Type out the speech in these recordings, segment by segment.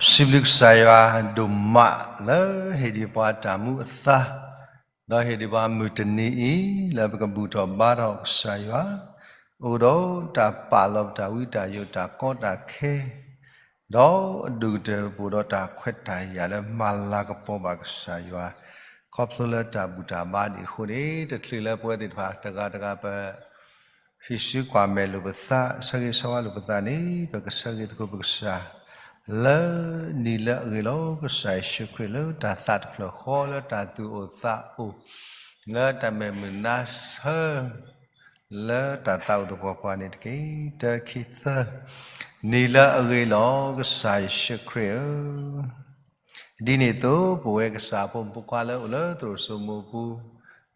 ပစံးဘျုးကစၢ်ယွၤဒိၣ်မးလၢဟ့ၣ်ဒံးပှၤတၢ်မူအသါ, ဒီးဟ့ၣ်ဒံးပှၤမုၢ်တနံၤအံၤ လၢပကဘူၣ်ထီၣ်ဘါထီၣ်ကစၢ်ယွၤ, အိၣ်ဒီးတၢ်ပာ်လီၤပတၢ်ဝံတၢ်ယိးတၢ်ကီတၢ်ခဲ, ဒီးအဒိၣ်ကတၢၢ်ပအိၣ်ဒီးတၢ်ခွဲးတၢ်ယာ်လၢမၤလၤကပီၤဘၣ်ကစၢ်ယွၤ, ခီဖျိလၢတၢ်ဘူၣ်တၢ်ဘါဒံးအဃိန့ၣ် တချုးလၢပဝဲသ့ၣ်တဖၣ်တဂၤတဂၤပ ဟံးစုကွၢ်မဲာ်လိာ်ပသး, ဆၢဂ့ၤဆၢဝါလိာ်ပသးန့ၣ် ပကဆၢဂ့ၤသကိးပကစၢ်, လၢနံၤလၢအဂ့ၤလီၤ. ကစၢ်ယ့ၣ်ၡူးခရံာ်လၢတၢ်သးတဖျၢၣ်ဃီ, လၢတၢ်သူၣ်အိၣ်သးအိၣ်, လၢတၢ်မဲာ်မုာ်နါဆၢ, လၢတၢ်သးအိၣ်သပှၢ်ပှၢ်န့ၣ်တက့ၢ်. တၢ ခံ သၢ, နံၤလၢအဂ့ၤလီၤ. ကစၢ်ယ့ၣ်ၡူးခရံာ်ဧၢ, ဒ်န့ၣ်အသိး ပဝဲကစၢ်ဖိမုၣ်ဖိခွါလၢအိၣ်လၢသရိာ်စိမိးပူၤ,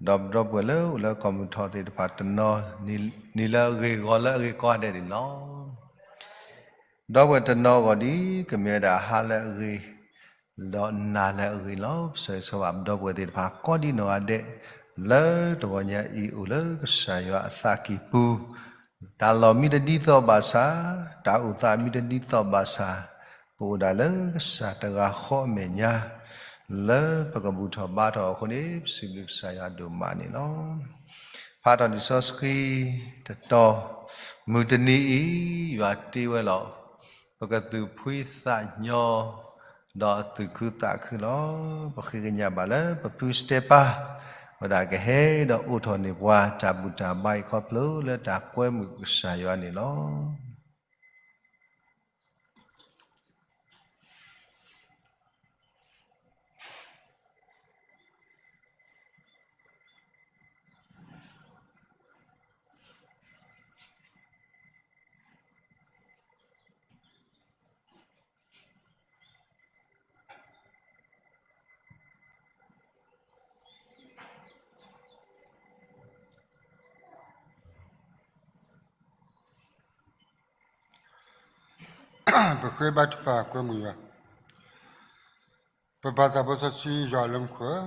ဒီးပဒီပုၢ်ဝဲၢ်လၢအိၣ်လၢကီၢ်မုၢ်ထီၣ်သ့ၣ်တဖၣ်တနီၤ, နံၤလၢအဂ့ၤဂီၤလၢအဂ့ၤကိးဂၤဒဲးန့ၣ်လီၤ. ဒီပုၢ်ဝဲၢ်တနီၤအဂီၢ်ဒ်အံၤ, ကမ့ၢ်ဝဲဒၣ်ဟါလၢအဂ့ၤ, ဒီးနၤလၢအဂ့ၤလီၤ. ပဆၢဂ့ၤဆၢဝါပဒီပုၢ်ဝဲၢ်သ့ၣ်တဖၣ်ကိးဒ်နီၢ်ဂၤဒဲး, လၢတဂီၤညါအံၤအိၣ်လၢကစၢ်ယွၤအသးကံၢ်ပူၤ, တၢ်လီၢ်မ့ၢ်တဒ်သိးဘၣ်ဆၣ်, တၢ်အိၣ်သးမ့ၢ်တဒ်သိးဘၣ်ဆၣ်, ပအိၣ်ဒၣ်လၢကစၢ်တဂၤဃီအမဲာ်ညါ, လၢပကဘူၣ်ထီၣ်ဘါထီၣ်အဃိန့ၣ် ပစံးဘျုးကစၢ်ယွၤဒိၣ်မးန့ၣ်လီၤ. ဖးထီၣ်လံာ်စီဆှံတတီၤ, မုၢ်တနံၤအံၤ ယွၤတ့ဝဲလီၤ. ပကသူၣ်ဖှံသးညီ, ဒီးသူၣ်ခုသးခုလီၤ. ပဃ့ကညးဘၣ်လၢပဖုစတဲပၤ, ဝဲဒၣ်ကဟဲဒီးအိးထီၣ်န့ၢ်ပှၤတၢ်ဘူၣ်တၢ်ဘါအံၤ ခီဖျိလၢတၢ်ကွဲမုာ်ကစၢ်ယွၤန့ၣ်လီၤ. ပဃ့ဘါထုကဖၣ်ကွဲမုာ်ယွၤ, ပပၢ်သးဘိစီဆှံယွၤလၢမူခိၣ်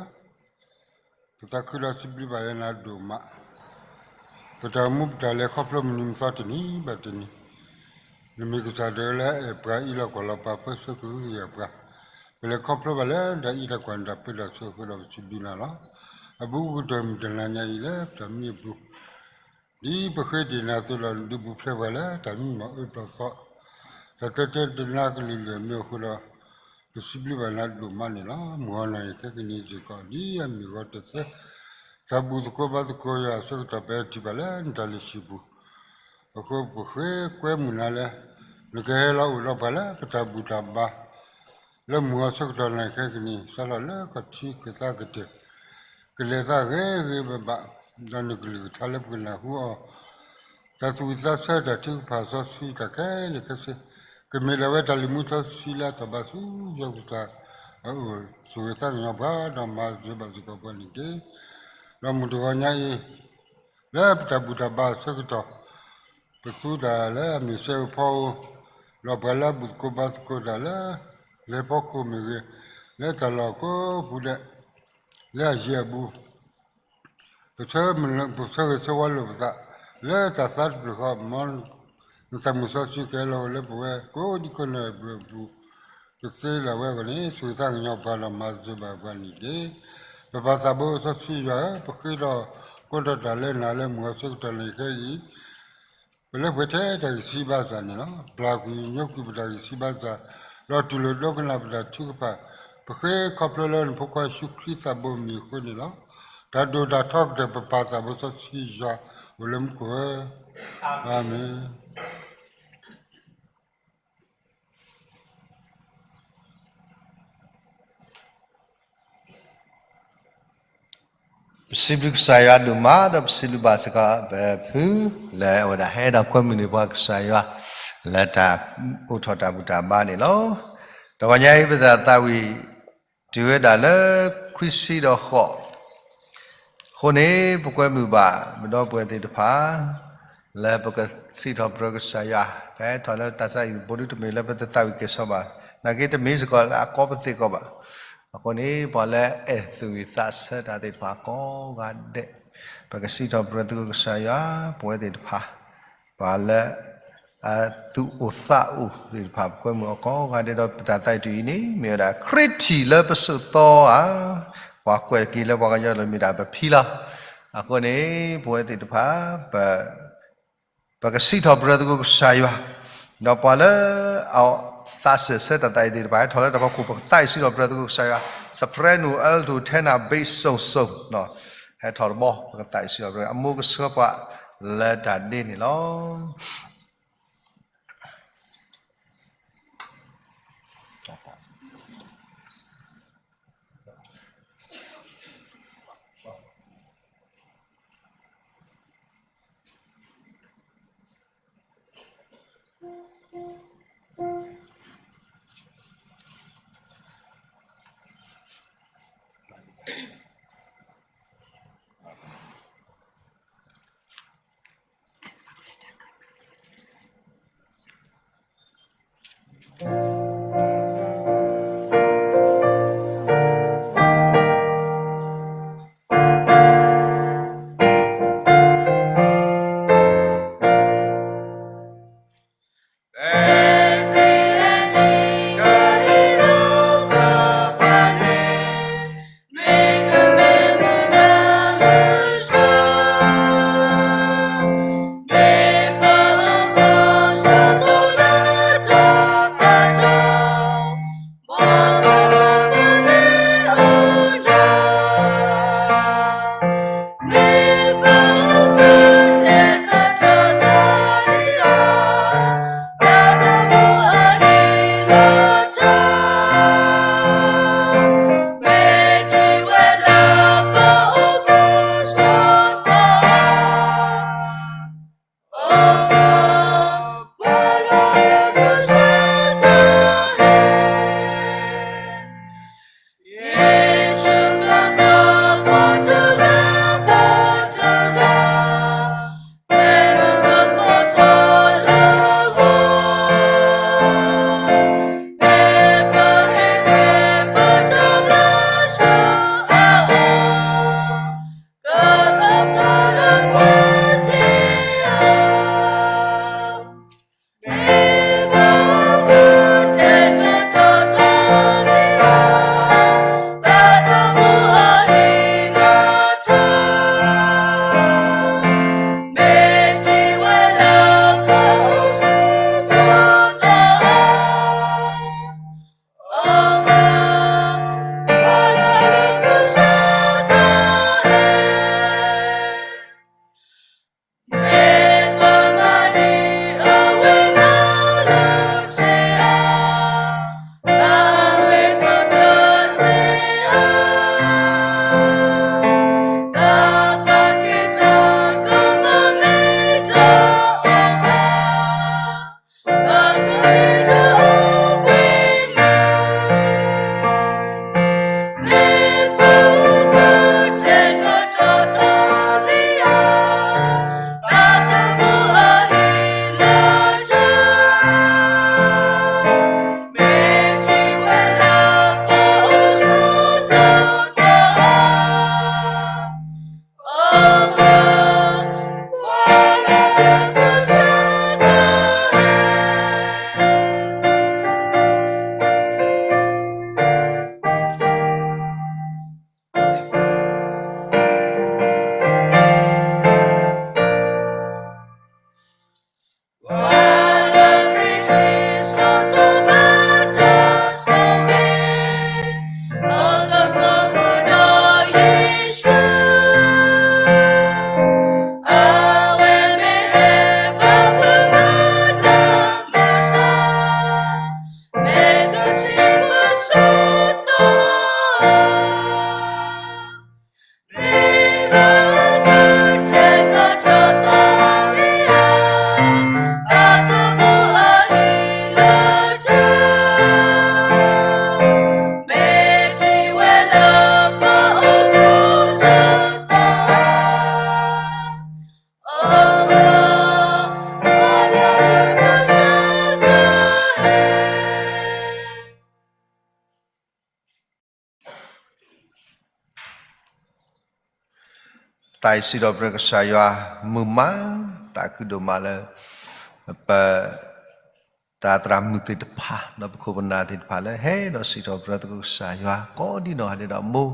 ဧၢ, ပသးခုဒီးစံးဘျုးဘၣ်ယွၤနၤဒိၣ်မး, ပတၢ်အိၣ်မူပတၢ်လဲၤခီဖျိမုၢ်နံၤမုၢ်သီတနံၤဘၣ်တနံၤ, နမ့ၢ်ကစၢ်တဂၤလၢအအဲၣ်ပှၤအံးလီၤကွၢ်လီၤပှၤပၢဆှၢကဟုကယာ်ပှၤ, ပလဲၤခီဖျိဘၣ်လၢတၢ်အံးတၢ်ကွၢ်နတၢ်ပၢတၢ်ဆှၢအဃိဒီးပစံးဘျုးနၤလီၤ. အဘူးကတၢၢ်မုၢ်တနၤညါအံၤလၢပတၢ်မံအပူၤ ဒ်ပဃ့တ့ၢ်နၤအသိးဒီး နဒုးပူၤဖျဲးပှၤလၢတၢ်မံမီၢ်အၢပျီသီ, တၢ်တဲတၢ်တနါကလုာ်လုာ်အမ့ၢ်အဃိဒီး, ပစံးဘျုးဘၣ်နၤဒိၣ်မးန့ၣ်လီၤ. မုၢ်ဂီၤနံၤခဲကနံၤစ့ၢ်ကီး ဒ်အမ့ၢ်ဂီၤတသဲ, တၢ်ဘူၣ်သကိးဘါသကိးယွၤအဆၢကတီၢ် ပဟဲထံၣ်ဘၣ်လၢနတၢ်လုၢ်ဟံၣ်ပူၤ, အဃိပဃ့ကွဲမုာ်နၤလၢ နကဟဲလီၤအိၣ်ဒီးပှၤလၢပတၢ်ဘူၣ်တၢ်ဘါ လၢမုၢ်ဂီၤဆၢကတီၢ်နံၤခဲကနံၤ စးထီၣ်လၢခီၣ်ထံးခၢၣ်သးကတၢၢ်, ကလဲၤသးဂ့ၤဂ့ၤဘၣ်ဘၣ်, ဒီးနကလုၢ်ကထါလၢပကနၢ်ဟူအီၤ, တၢ်သူၣ်ဝံၣ်သးဆၢတၢ်ထုကဖၣ်စီဆှံတၢ်ခဲလၢာ်ခဲဆ့, ကမ့ၢ်ဒၣ်ဝဲတၢ်လုၢ်မူစီဆှံလၢအထီၣ်ဘးဆူယွၤကစၢ်အအိၣ်, ဆိၣ်ဂ့ၤသးကညီၤပှၤဒီးမၤစၢၤဘၣ်စ့ၢ်ကီးပှၤန့ၣ်တက့ၢ်. ဒီးမုၢ်တဂီၤညါအံၤ လၢပတၢ်ဘူၣ်တၢ်ဘါအဆၢကတီၢ်, ပသူတၢ်လၢအမ့ၢ်စဲအဖီဧိၤ, ဒီးပှၤလၢအဘူၣ်သကိးဘါသကိးတၢ်လၢ လံာ်ဖီခိၣ်မ့ၢ်ဂ့ၤ, လၢတၢ်လီၢ်ကိးပူၤဒဲး, လၢအယံၤအဘူး, ပဆၢဂ့ၤဆၢဝါလိာ်ပသး, လၢတၢ်သးတဖျၢၣ်ဃီ မ်နသးမုၢ်စီဆှံကဟဲလီၤအိၣ်လၢပဝဲကိးဒံကိးနီၢ်အပူၤ, ကသ့ဒၣ်ဝဲအဂီၢ်န့ၣ် ဆိၣ်ဂ့ၤသးကညီၤပှၤဒီးမၤစၢၤဘၣ်ပှၤန့ၣ်တက့ၢ်. ပပၢ်သးဘိစီဆှံယွၤဧၢ, ပဃ့ထီၣ်ကိးထီၣ်တၢ်လၢနၤလၢမုၢ်ဂီၤဆၢကတီၢ်နံၤခဲအံၤ, ပလဲၤပှဲၤထဲတၢ်ဂံၢ်စၢ်ဘါစၢ်န့ၣ်လီၤ. ပျၢ်ကွံာ်ညိကွံာ်ပတၢ်ဂံၢ်စၢ်ဘါစၢ်, ဒီးတူၢ်လိာ်ဒိကနၣ်ပတၢ်ထုကဖၣ်, ပဃ့ခီဖျိလၢနဖိခွါယ့ၣ်ၡူးခရံာ်သးဘိမံၤအဃိန့ၣ်လီၤ. တၢ်ဒိၣ်တၢ်ထီကတၢၢ် ပပၢ်သးဘိစီဆှံယွၤအိၣ်လၢမူခိၣ်ဧၢ, အၤမ့ၣ်. ပစံးဘျုးကစၢ်ယွၤဒိၣ်မး ဒီးပစံးဘျုးဘၣ်စ့ၢ်ကီးပဖု လၢအဝဲဒၣ်ဟဲဒီးကွဲမုာ်န့ၢ်ပှၤကစၢ်ယွၤ လၢတၢ်အိးထီၣ်တၢ်ဘူၣ်တၢ်ဘါန့ၣ်လီၤ. တဂီၤညါအံၤ ပသးဝံၣ်တုၤဝဲဒၣ်လၢခွံဆံဒီးဃိး အဃိန့ၣ် ပကွဲမုာ်ဘၣ်ပဒီပုၢ်ဝဲၢ်သ့ၣ်တဖၣ် လၢပကစံးထီၣ်ပတြၢၤကစၢ်ယွၤ ပဟဲထီၣ်လၢတၢ်သးဝံၣ်အပူၤဒု တမ့ၢ်လၢပတသးဝံၣ်ကဲၣ်ဆိးဘၣ်, နာ်က့တမ့ၢ်စ့ၢ်ကီးလၢအကီပသ့ၣ်ကီးဘၣ်. အဃိန့ၣ် ပှၤလၢအဲၣ်သူၣ်ဝံၣ်သးဆၢတၢ်သ့ၣ်တဖၣ်ကိးဂၤဒဲး ပကစံးထီၣ်ပတြၢၤသကိးကစၢ်ယွၤ ပဝဲသ့ၣ်တဖၣ် ပှၤလၢ အသူၣ်အိၣ်သးအိၣ်သ့ၣ်တဖၣ် ပကွဲမုာ်အီၤကိးဂၤဒဲးဒီး ပတၢ်သးအံၤတယံာ်န့ၣ် မ့ၢ်ဝဲဒၣ် ခရံာ်ထံၣ်လၢပစိာ်သီဧါ, ပှၤကွဲးတက့ၢ်လၢပှၤကညီလၢမ့ၢ်ဒၣ်ပဖံလီၤ. အဃိန့ၣ် ပဝဲသ့ၣ်တဖၣ် ပ ပကစံးထီၣ်ပတြၢၤသကိးကစၢ်ယွၤ, ဒီးပှၤလၢအသးစၢၢ်ဆၢတၢ်သးအံၤသ့ၣ်တဖၣ် ဟဲထီၣ်လၢတၢ်ဖီခိၣ် ပကသးအံၤစံးထီၣ်ပတြၢၤသကိးကစၢ်ယွၤ, soprano, alto, tenor, bass စိၤစိၤ, ဟဲထီၣ်တဘျီ ပကသးအံၤစံးထီၣ်ပတြၢၤ အမူကဆှၢပှၤလၢတၢ်ဒ့န့ၣ်လီၤ.သးအံၤစံးထီၣ်ပတြၢၤကစၢ်ယွၤမုာ်မး, သးခုဒိၣ်မးလၢ ပ တၢ်သရၣ်မုၣ်သ့ၣ်တဖၣ် ဒီးပခိၣ်ပနၢ်သ့ၣ်တဖၣ်လၢဟဲဒီးစံးထီၣ်ပတြၢၤသကိးကစၢ်ယွၤ ကိးဒံနီၢ်ဂၤဒဲးဒီးအမိၢ်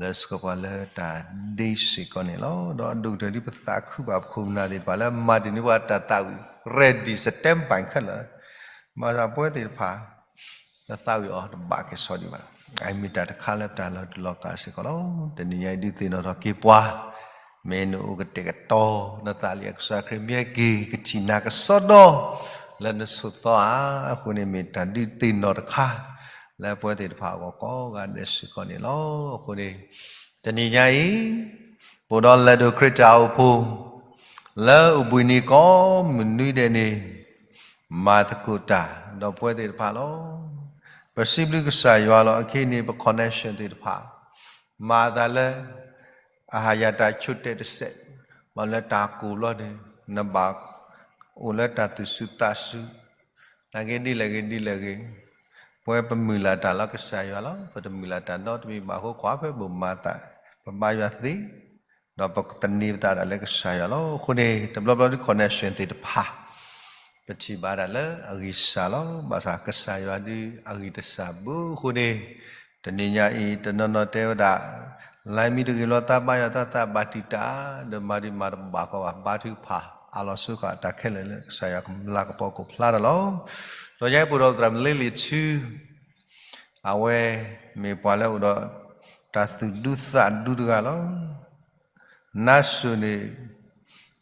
လၢစ့ၢ်ကီးပှၤလၢတၢ်ဒ့စ့ၢ်ကီးန့ၣ်လီၤ. ဒီးအဒိၣ်ကတၢၢ်ဒ်ပသးခုဘၣ်ပခိၣ်ပနၢ်သ့ၣ်တဖၣ်လၢမၤတ့ၢ်န့ၢ်ပှၤတၢ်သးဝံၣ် ready standby ခဲလၢာ် မၤသးပှဲၤသ့ၣ်တဖၣ် တၢ်သးဝံၣ်အီၤတဘၣ်က့ၤဆီဒံးဘၣ်. အမ့ၢ်တၢ်တခါလၢပတၢ်လီၤတူာ်လီၤကာ်စ့ၢ်ကီးလီၤ. တနံၤညါအံၤဒုးသ့ၣ်နီၣ်ထီၣ်က့ၤပှၤ မ့ၢ်နအိၣ်ကတဲာ်ကတီၤ နသးလံအကစၢ်ခရံာ်မ့ၢ်က့ၤ ကထံၣ်နၤကစီဒီ လၢနဆိးသီဧါ. အဃိန့ၣ်မ့ၢ်တၢ်ဒုးသ့ၣ်နီၣ်တခါ လၢပဝဲသ့ၣ်တဖၣ်အဂီၢ်ကိးဂၤဒဲးစ့ၢ်ကီးန့ၣ်လီၤ. အဃိန့ၣ် တနံၤညါအံၤ ပအိၣ်ဒီးလဲၤဒိးခရံာ်တၢ်အိၣ်ဖှိၣ် လၢအိၣ်ဘှံးနံၤကိးမုၢ်နွံဒဲးန့ၣ် မၤသကိးတၢ်ဒီးပဝဲသ့ၣ်တဖၣ်လီၤ. ပစံးဘျုးကစၢ်ယွၤလီၤ. အခဲအံၤန့ၣ် ပ connection သ့ၣ်တဖၣ် မၤအသးလၢ အဟးယၤတၢ်ဆိတဲာ်တစဲး မ့ၢ်လၢတၢ်ကိၢ်ဘျီန့ၣ် နဘၣ်အိၣ်လၢတၢ်သူၣ်စူၤသးစူၤ နာ်က့ဒ်လဲၣ်ဂ့ၤဒ်လဲၣ်ဂ့ၤ ပဝဲပမုၢ်လၢ်တၢ်လၢကစၢ်ယွၤလီၤ. ပတမုၢ်လၢ်တၢ်နီတမံၤဘၣ်အဃိ ကွၢ်ဖဲပမၤသး ပဘါယွၤသ့ ဒီးပသန့ၤပသးဒၣ်လၢကစၢ်ယွၤလီၤ. အဃိန့ၣ် တဘျီဘျီဒုး connection သ့ၣ်တဖၣ် ပထံၣ်ဘၣ်ဒၣ်လၢအဂံၢ်စၢ်လီၤ. ဘၣ်ဆၣ်ကစၢ်ယွၤဒုးအဂံၢ်တစၢ်ဘၣ်အဃိန့ၣ် တနံၤညါအံၤ တနီၤနီၤတဲဝဲဒၣ် လဲၤမံတဂ့ၤလီၤ သးဘါယွၤသးသးဘၣ်တံာ်တာ် ဒီးမၤဒံးမၤတဘၣ်ကီးဘၣ် ဘါထုကဖၣ် အလီၤဆိဃာ်တၢ်ခဲလၢာ်လၢကစၢ်ယွၤကမျၢၢ်ကပီၤကဖျါတၢ်လီၤ. တနံၤညါအံၤပအိၣ်ဒီးပသရၣ်မုၣ်လ့လံာ်ထူ အဝဲမ့ၢ်ပှၤလၢအိၣ်ဒီးတၢ်သူၣ်ဒူသးဒူတဂၤလီၤ. နါစိၤန့ၣ်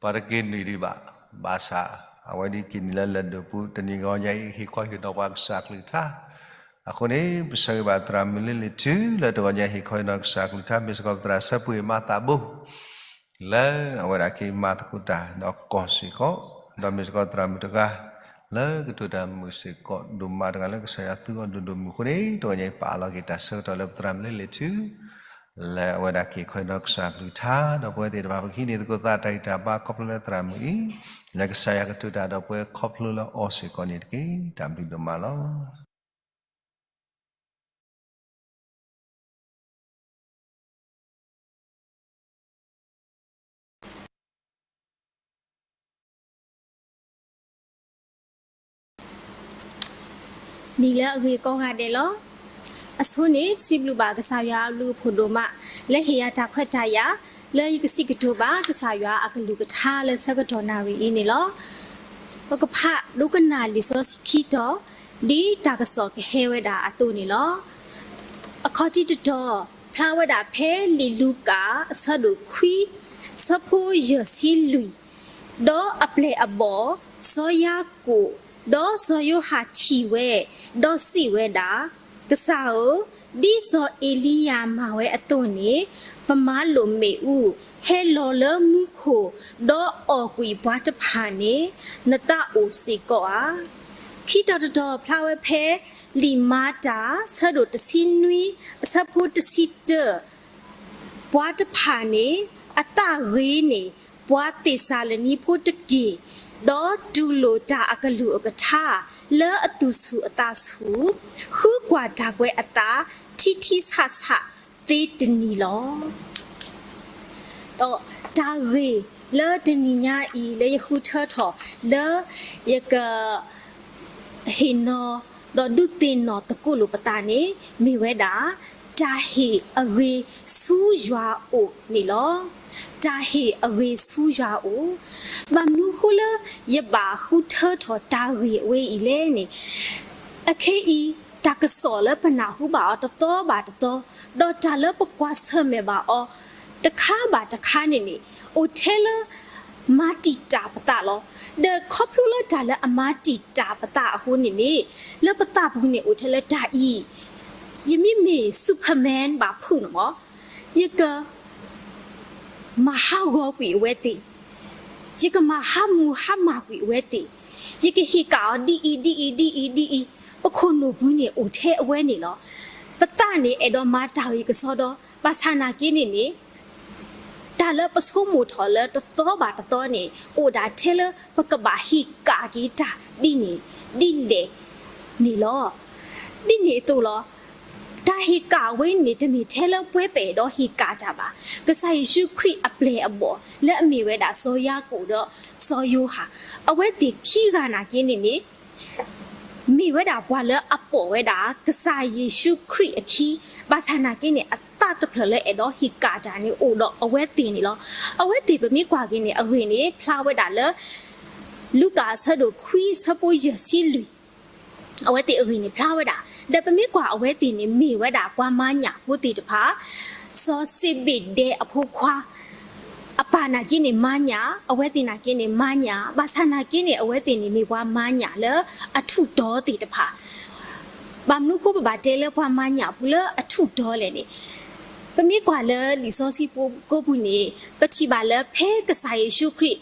ပှၤတက့ၤနုာ်ဒံးဘၣ်, ဘၣ်ဆၣ် အဝဲဒၣ်က့ၤနုာ်လၢလဲၤဒိးပူၤ တနံၤဂီၤညါအံၤ ဟ့ၣ်ခီဟ့ၣ်နီၤပှၤကစၢ်ကလုၢ်ကထါ, အဃိန့ၣ် ပဆၢဂ့ၤဘၣ်သရၣ်မုၣ်လ့လံာ်ထူ လၢတဂီၤညါဟ့ၣ်ခီဟ့ၣ်နီၤကစၢ်ကလုၢ်ကထါ မ့ၢ်စ့ၢ်ကီးပသရၣ်ဆၢပှ့ၤမၤသးဘိ လၢအဝဲဒၣ်က့ၤမၤသကိးတၢ်ဒီးကီၢ်စ့ၢ်ကီး, ဒီးမ့ၢ်စ့ၢ်ကီးသရၣ်မုၣ်တဂၤ လၢကတိၤတၢ်မုာ်စ့ၢ်ကီး ဒိၣ်မးတဂၤလၢကစၢ်ယွၤသူအီၤဒိၣ်ဒိၣ်မုၢ်အဃိန့ၣ် တဂီၤညါအံၤပအးလီၤက့ၤတၢ်ဆၢကတီၢ်လၢပသရၣ်မုၣ်လ့လံာ်ထူ လၢအဝဲဒၣ်က့ၤခီဟ့ၣ်နီၤကစၢ်ကလုၢ်ကထါ ဒီးပဝဲသ့ၣ်တဖၣ် ပကဟံးန့ၢ်သကိးသးတၢ်ဂံၢ်တၢ်ဘါခီဖျိလၢသရၣ်မုၣ်အံၤ, လၢကစၢ်ယွၤကတိၤတၢ်ဒီးပဝဲခီဖျိလၢအီၤစ့ၢ်ကီးန့ၣ်တက့ၢ်. တၢ်ဘျုးဒိၣ်မးလီၤ. နံၤလၢအဂ့ၤကိးဂၤဒဲးလီၤ. အဆိန့ၣ် ပစံးဘျုးဘၣ်ကစၢ်ယွၤအဘျုးအဖှိၣ်ဒိၣ်မး လၢဟ့ၣ်ယၤတၢ်ခွဲးတၢ်ယာ် လၢယကစံးကတိၤဘၣ်ကစၢ်ယွၤအကလုၢ်ကထါလၢဆၢကတီၢ်နၣ်ရံၣ်အံၤန့ၣ်လီၤ. ပကဖးဒိကနၣ်လံာ်စီဆှံခံတီၤ ဒ်တၢ်ကစီၣ်ကဟဲဝဲဒၣ်အသိးန့ၣ်လီၤ. အခီၣ်ထံးတတီၤ ဖျါဝဲဒၣ်ဖဲလံာ်လူၤကၣ် အဆၢဒိၣ်ခွံ ဆၢဖိယဲၢ်ဆံလွံၢ်, ဒီးအပျဲၢ်အဘီၣ် စီၤယၤကိာ် ဒီးစီၤယိၤဟၣ်ထံၣ်ဝဲ, ဒီးစံးဝဲဒၣ်, ကစၢ်ဧၢ, ဒ်စီၤအ့လံယၤမၤဝဲအသိးန့ၣ်, ပမၤလိာ်မ့ၣ်အူ, ဟဲလီၤလၢမူခိၣ်, ဒီးအီၣ်ကွံာ်ပှၤတဖၣ်န့ၣ်, နသးအိၣ်စ့ၢ်ကီးဧါ. ခံတီၤတတီၤဖျါဝဲဖဲ လံာ်မၤတၢ် ဆၢဒိၣ်တဆံနွံ အဆၢဖိတဆံတၢ, ပှၤတဖၣ်န့ၣ် အသးဂ့ၤန့ၢ် ပှၤသ့းစၤလနံဖိတက့ၢ်, ဒီးတူၢ်လိာ်တၢ်အကလုၢ်အကထါ လၢအသူၣ်ဆူၣ်အသးဆူၣ်, ဃုကွၢ်တၢ်ကွဲးအသး ထံထံဆးဆးသ့တနံၤလီၤ. ဒီးတၢ်ဂ့ၢ်လၢတနံၤညါအံၤ လၢယဃုထၢထီၣ် လၢယက ဟ့ၣ်နီၤ ဒီးဒုးသ့ၣ်နီၣ်သကိးလိာ်ပသးန့ၣ် မ့ၢ်ဝဲဒၣ် တၢ်ဟ့ၣ်အဂ့ၤဆူယွၤအအိၣ်န့ၣ်လီၤ. တၢ်ဟ့ၣ်အဂ့ၤဆူယွၤအအိၣ်. ဘၣ်မနုၤဃိလၢယဘၣ်ဃုထၢထီၣ်တၢ်ဂ့ၢ်အဝဲအံၤလဲၣ်န့ၣ်, အခဲအံၤ တၢ်ကစီၣ်လၢပနၢ်ဟူဘၣ်အီၤတသီဘၣ်တသီ, ဒီးတၢ်လၢပကွၢ်ဆၢၣ်မဲာ်ဘၣ်အီၤ တခါဘၣ်တခါန့ၣ်န့ၣ် အိၣ်ထဲလၢ မၤတံာ်တာ်ပသးလီၤ. ဒီးခီဖျိလၢတၢ်လၢအမၤတံာ်တာ်ပသးအဃိန့ၣ်န့ၣ်, လၢပသးပူၤန့ၣ်အိၣ်ထဲလၢတၢ်အံၤ, ယမ့မ့ၢ် Superman ဘၣ်ဖုးန့ၣ်မး, ယက မၤဟးဂီၤကွံာ်အဝဲသ့ၣ်, ယကမၤဟးမုာ်ဟးမၢ်ကွံာ်အဝဲသ့ၣ်, ယကဟ့ၣ်ကၣ်အီၤဒ်အံၤဒ်အံၤဒ်အံၤဒ်အံၤ, ပခိၣ်နူာ်ပူၤန့ၣ်အိၣ်ထဲအဝဲန့ၣ်လီၤ. ပသးန့ၣ်အဲၣ်ဒိးမၤတၢ်ဂ့ၤကစီဒီ, ဘၣ်ဆၣ်နာ်က့န့ၣ်န့ၣ် တၢ်လၢပဆိကမိၣ်ထီၣ်လၢတသီဘၣ်တသီန့ၣ် အိၣ်ဒၣ်ထဲလၢပကဘၣ်ဟ့ၣ်ကၣ်က့ၤတၢ်ဒ်န့ၣ်ဒ်လဲၣ်န့ၣ်လီၤ. ဒ်န့ၣ်အသိးလီၤ. တၢ် ဟ့ၣ်ကၣ်ဝဲန့ၣ် တမ့ၢ်ထဲလၢပဝဲပအဲၣ်ဒိးဟ့ၣ်ကၣ်တၢ်ဘၣ်. ကစၢ်ယ့ၣ်ၡူးခရံာ်အပျဲၢ်အဘီၣ်လၢအမ့ၢ်ဝဲဒၣ်စီၤယၤကိာ်ဒီးစီၤယိၤဟၣ်, အဝဲသ့ၣ်ခံဂၤနာ်က့န့ၣ်န့ၣ် မ့ၢ်ဝဲဒၣ်ပှၤလၢအပိာ်ဝဲဒၣ်ကစၢ်ယ့ၣ်ၡူးခရံာ်အခံ, ဘၣ်ဆၣ်နာ်က့န့ၣ် အသးတဖျၢၣ်လၢအဲၣ်ဒိးဟ့ၣ်ကၣ်တၢ်န့ၣ်အိၣ်ဒီးအဝဲသ့ၣ်န့ၣ်လီၤ. အဝဲသ့ၣ်ပမ့ၢ်ကွၢ်က့ၤန့ၣ် အဂ့ၢ်န့ၣ် ဖျါဝဲဒၣ်လၢ လူၤကၣ်အဆၢဒိၣ်ခွံဆၢဖိယဲၢ်ဆံလွံၢ် အဝဲသ့ၣ်အဂ့ၢ်န့ၣ်ဖျါဝဲဒၣ်, ဒီးပမ့ၢ်ကွၢ်အဝဲသ့ၣ်န့ၣ်မ့ၢ်ဝဲဒၣ်ပှၤမၤညၣ်ဖိသ့ၣ်တဖၣ်, စီၤစ့းဘ့းဒဲအဖိခွါ အပၢ်နာ်က့န့ၣ်မၤညၣ်, အဝဲသ့ၣ်နာ်က့န့ၣ်မၤညၣ်, ဘၣ်ဆၣ်နာ်က့န့ၣ် အဝဲသ့ၣ်န့ၣ်မ့ၢ်ပှၤမၤညၣ်လၢအထူးတီၤသ့ၣ်တဖၣ်. ဘၣ်မနုၤအဃိပဘၣ်တဲလၢပှၤမၤညၣ်ပူၤလၢအထူးတီၤလဲၣ်န့ၣ်, ပမ့ၢ်ကွၢ်လၢလံာ်စီဆှံကိပူၤန့ၣ် ပထံၣ်ဘၣ်လၢဖဲကစၢ်ယ့ၣ်ၡူးခရံာ်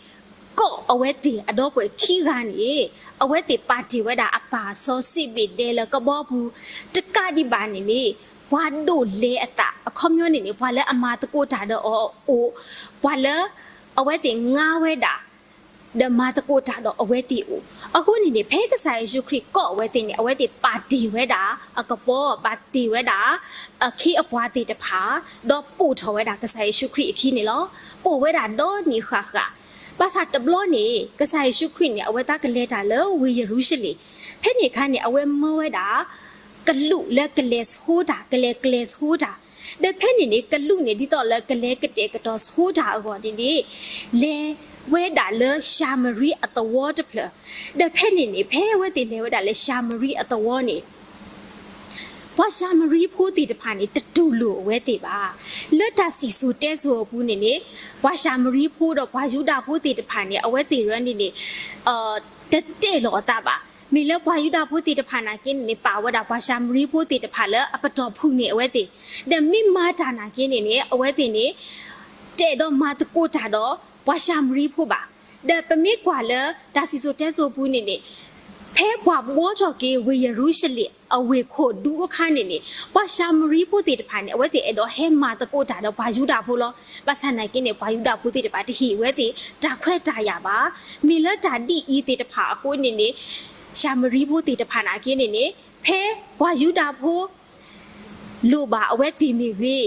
ကိးအဝဲသ့ၣ်အဒီပုၢ်ဝဲၢ်ခံဂၤန့ၣ် အဝဲသ့ၣ်ပာ်တ့ၢ်ဝဲဒၣ်အပၢ်စီၤစ့းဘ့းဒဲလၢကဘီပူၤ, တကးဒံးဘၣ်န့ၣ်န့ၣ် ပှၤဒိးလဲအသး အခီပညီန့ၣ်န့ၣ် ပှၤလၢအမၤသကိးတၢ်ဒီးအီၤအိၣ်, ပှၤလၢအဝဲသ့ၣ်ငါဝဲဒၣ် ဒီးမၤသကိးတၢ်ဒီးအဝဲသ့ၣ်အိၣ်. အဃိန့ၣ်န့ၣ် ဖဲကစၢ်ယ့ၣ်ၡူးခရံာ်ကိးအဝဲသ့ၣ်န့ၣ် အဝဲသ့ၣ်ပာ်တ့ၢ်ဝဲဒၣ်အကပီၤ, ပာ်တ့ၢ်ဝဲဒၣ်အခ့အပှၤသ့ၣ်တဖၣ်, ဒီးပိာ်ထီၣ်ဝဲဒၣ်ကစၢ်ယ့ၣ်ၡူးခရံာ်အခံန့ၣ်လီၤ. ပိာ်ဝဲဒၣ်ဒီနံၣ်ဃၣ်ဃၣ်, ဘၣ်ဆၣ်တဘျီန့ၣ် ကစၢ်ယ့ၣ်ၡူးခရံာ်န့ၣ် အဝဲသးကလဲၤတၢ်လၢဝ့ၢ်ယရူၤၡလ့ၣ်, ဖဲန့ၣ်အခါန့ၣ် အဝဲမၢဝဲဒၣ် ကလူးလၢကလဲၤဆိတၢ်, ကလဲၤကျဲၤဆိတၢ်, ဒီးဖဲန့ၣ်န့ၣ် ကလူးန့ၣ် ဒ်သိးလၢကလဲၤကတဲာ်ကတီၤဆိတၢ်အဂီၢ်န့ၣ်န့ၣ် လဲၤဝဲဒၣ်လၢၡၤမရံအသဝီတဖျၢၣ်, ဒီးဖဲန့ၣ်န့ၣ် ဖဲအဝဲသ့ၣ်လဲၤဝဲဒၣ်လၢၡၤမရံအသဝီန့ၣ် ပှၤၡၤမရံဖိသ့ၣ်တဖၣ်န့ၣ် တတူၢ်လိာ်အဝဲသ့ၣ်ဘၣ်. လၢတၢ်စံၣ်စိၤတဲစိၤအပူၤန့ၣ်န့ၣ် ပှၤၡၤမရံဖိဒီးပှၤယူဒၤဖိသ့ၣ်တဖၣ်န့ၣ် အဝဲသ့ၣ်ရၢန့ၣ်န့ၣ် တတဲာ်လီၤအသးဘၣ်. မ့ၢ်လၢပှၤယူဒၤဖိသ့ၣ်တဖၣ်နာ်က့န့ၣ်န့ၣ် ပာ်ဝဲဒၣ်ပှၤၡၤမရံဖိသ့ၣ်တဖၣ်လၢအပတီၢ်ဖုၣ်န့ၢ်အဝဲသ့ၣ်, ဒီးမ့ၢ်မၤတၢ်နာ်က့န့ၣ်န့ၣ် အဝဲသ့ၣ်န့ၣ် တအဲၣ်ဒိးမၤသကိးတၢ်ဒီးပှၤၡၤမရံဖိဘၣ်. ဒီးပမ့ၢ်ကွၢ်လၢတၢ်စံၣ်စိၤတဲစိၤအပူၤန့ၣ်န့ၣ် ဖဲပှၤဘှီထီၣ်က့ၤဝ့ၢ်ယရူၤၡလ့ၣ်အဝ့ၢ်ခိၣ်ဒူအခါန့ၣ်န့ၣ် ပှၤၡၤမရံဖိသ့ၣ်တဖၣ်န့ၣ် အဝဲသ့ၣ်အဲၣ်ဒိးဟဲမၤသကိးတၢ်ဒီးပှၤယူဒၤဖိလီၤ. ဘၣ်ဆၣ်နာ်က့န့ၣ် ပှၤယူဒၤဖိသ့ၣ်တဖၣ်တဟ့ၣ်အဝဲသ့ၣ်တၢ်ခွဲးတၢ်ယာ်ဘၣ်. မ့ၢ်လၢတၢ်ဒ်အံၤသ့ၣ်တဖၣ်အဃိန့ၣ်န့ၣ် ၡၤမရံဖိသ့ၣ်တဖၣ်နာ်က့န့ၣ်န့ၣ် ဖဲပှၤယူဒၤဖိ လိၣ်ဘၣ်အဝဲသ့ၣ်မ့ၢ်ဂ့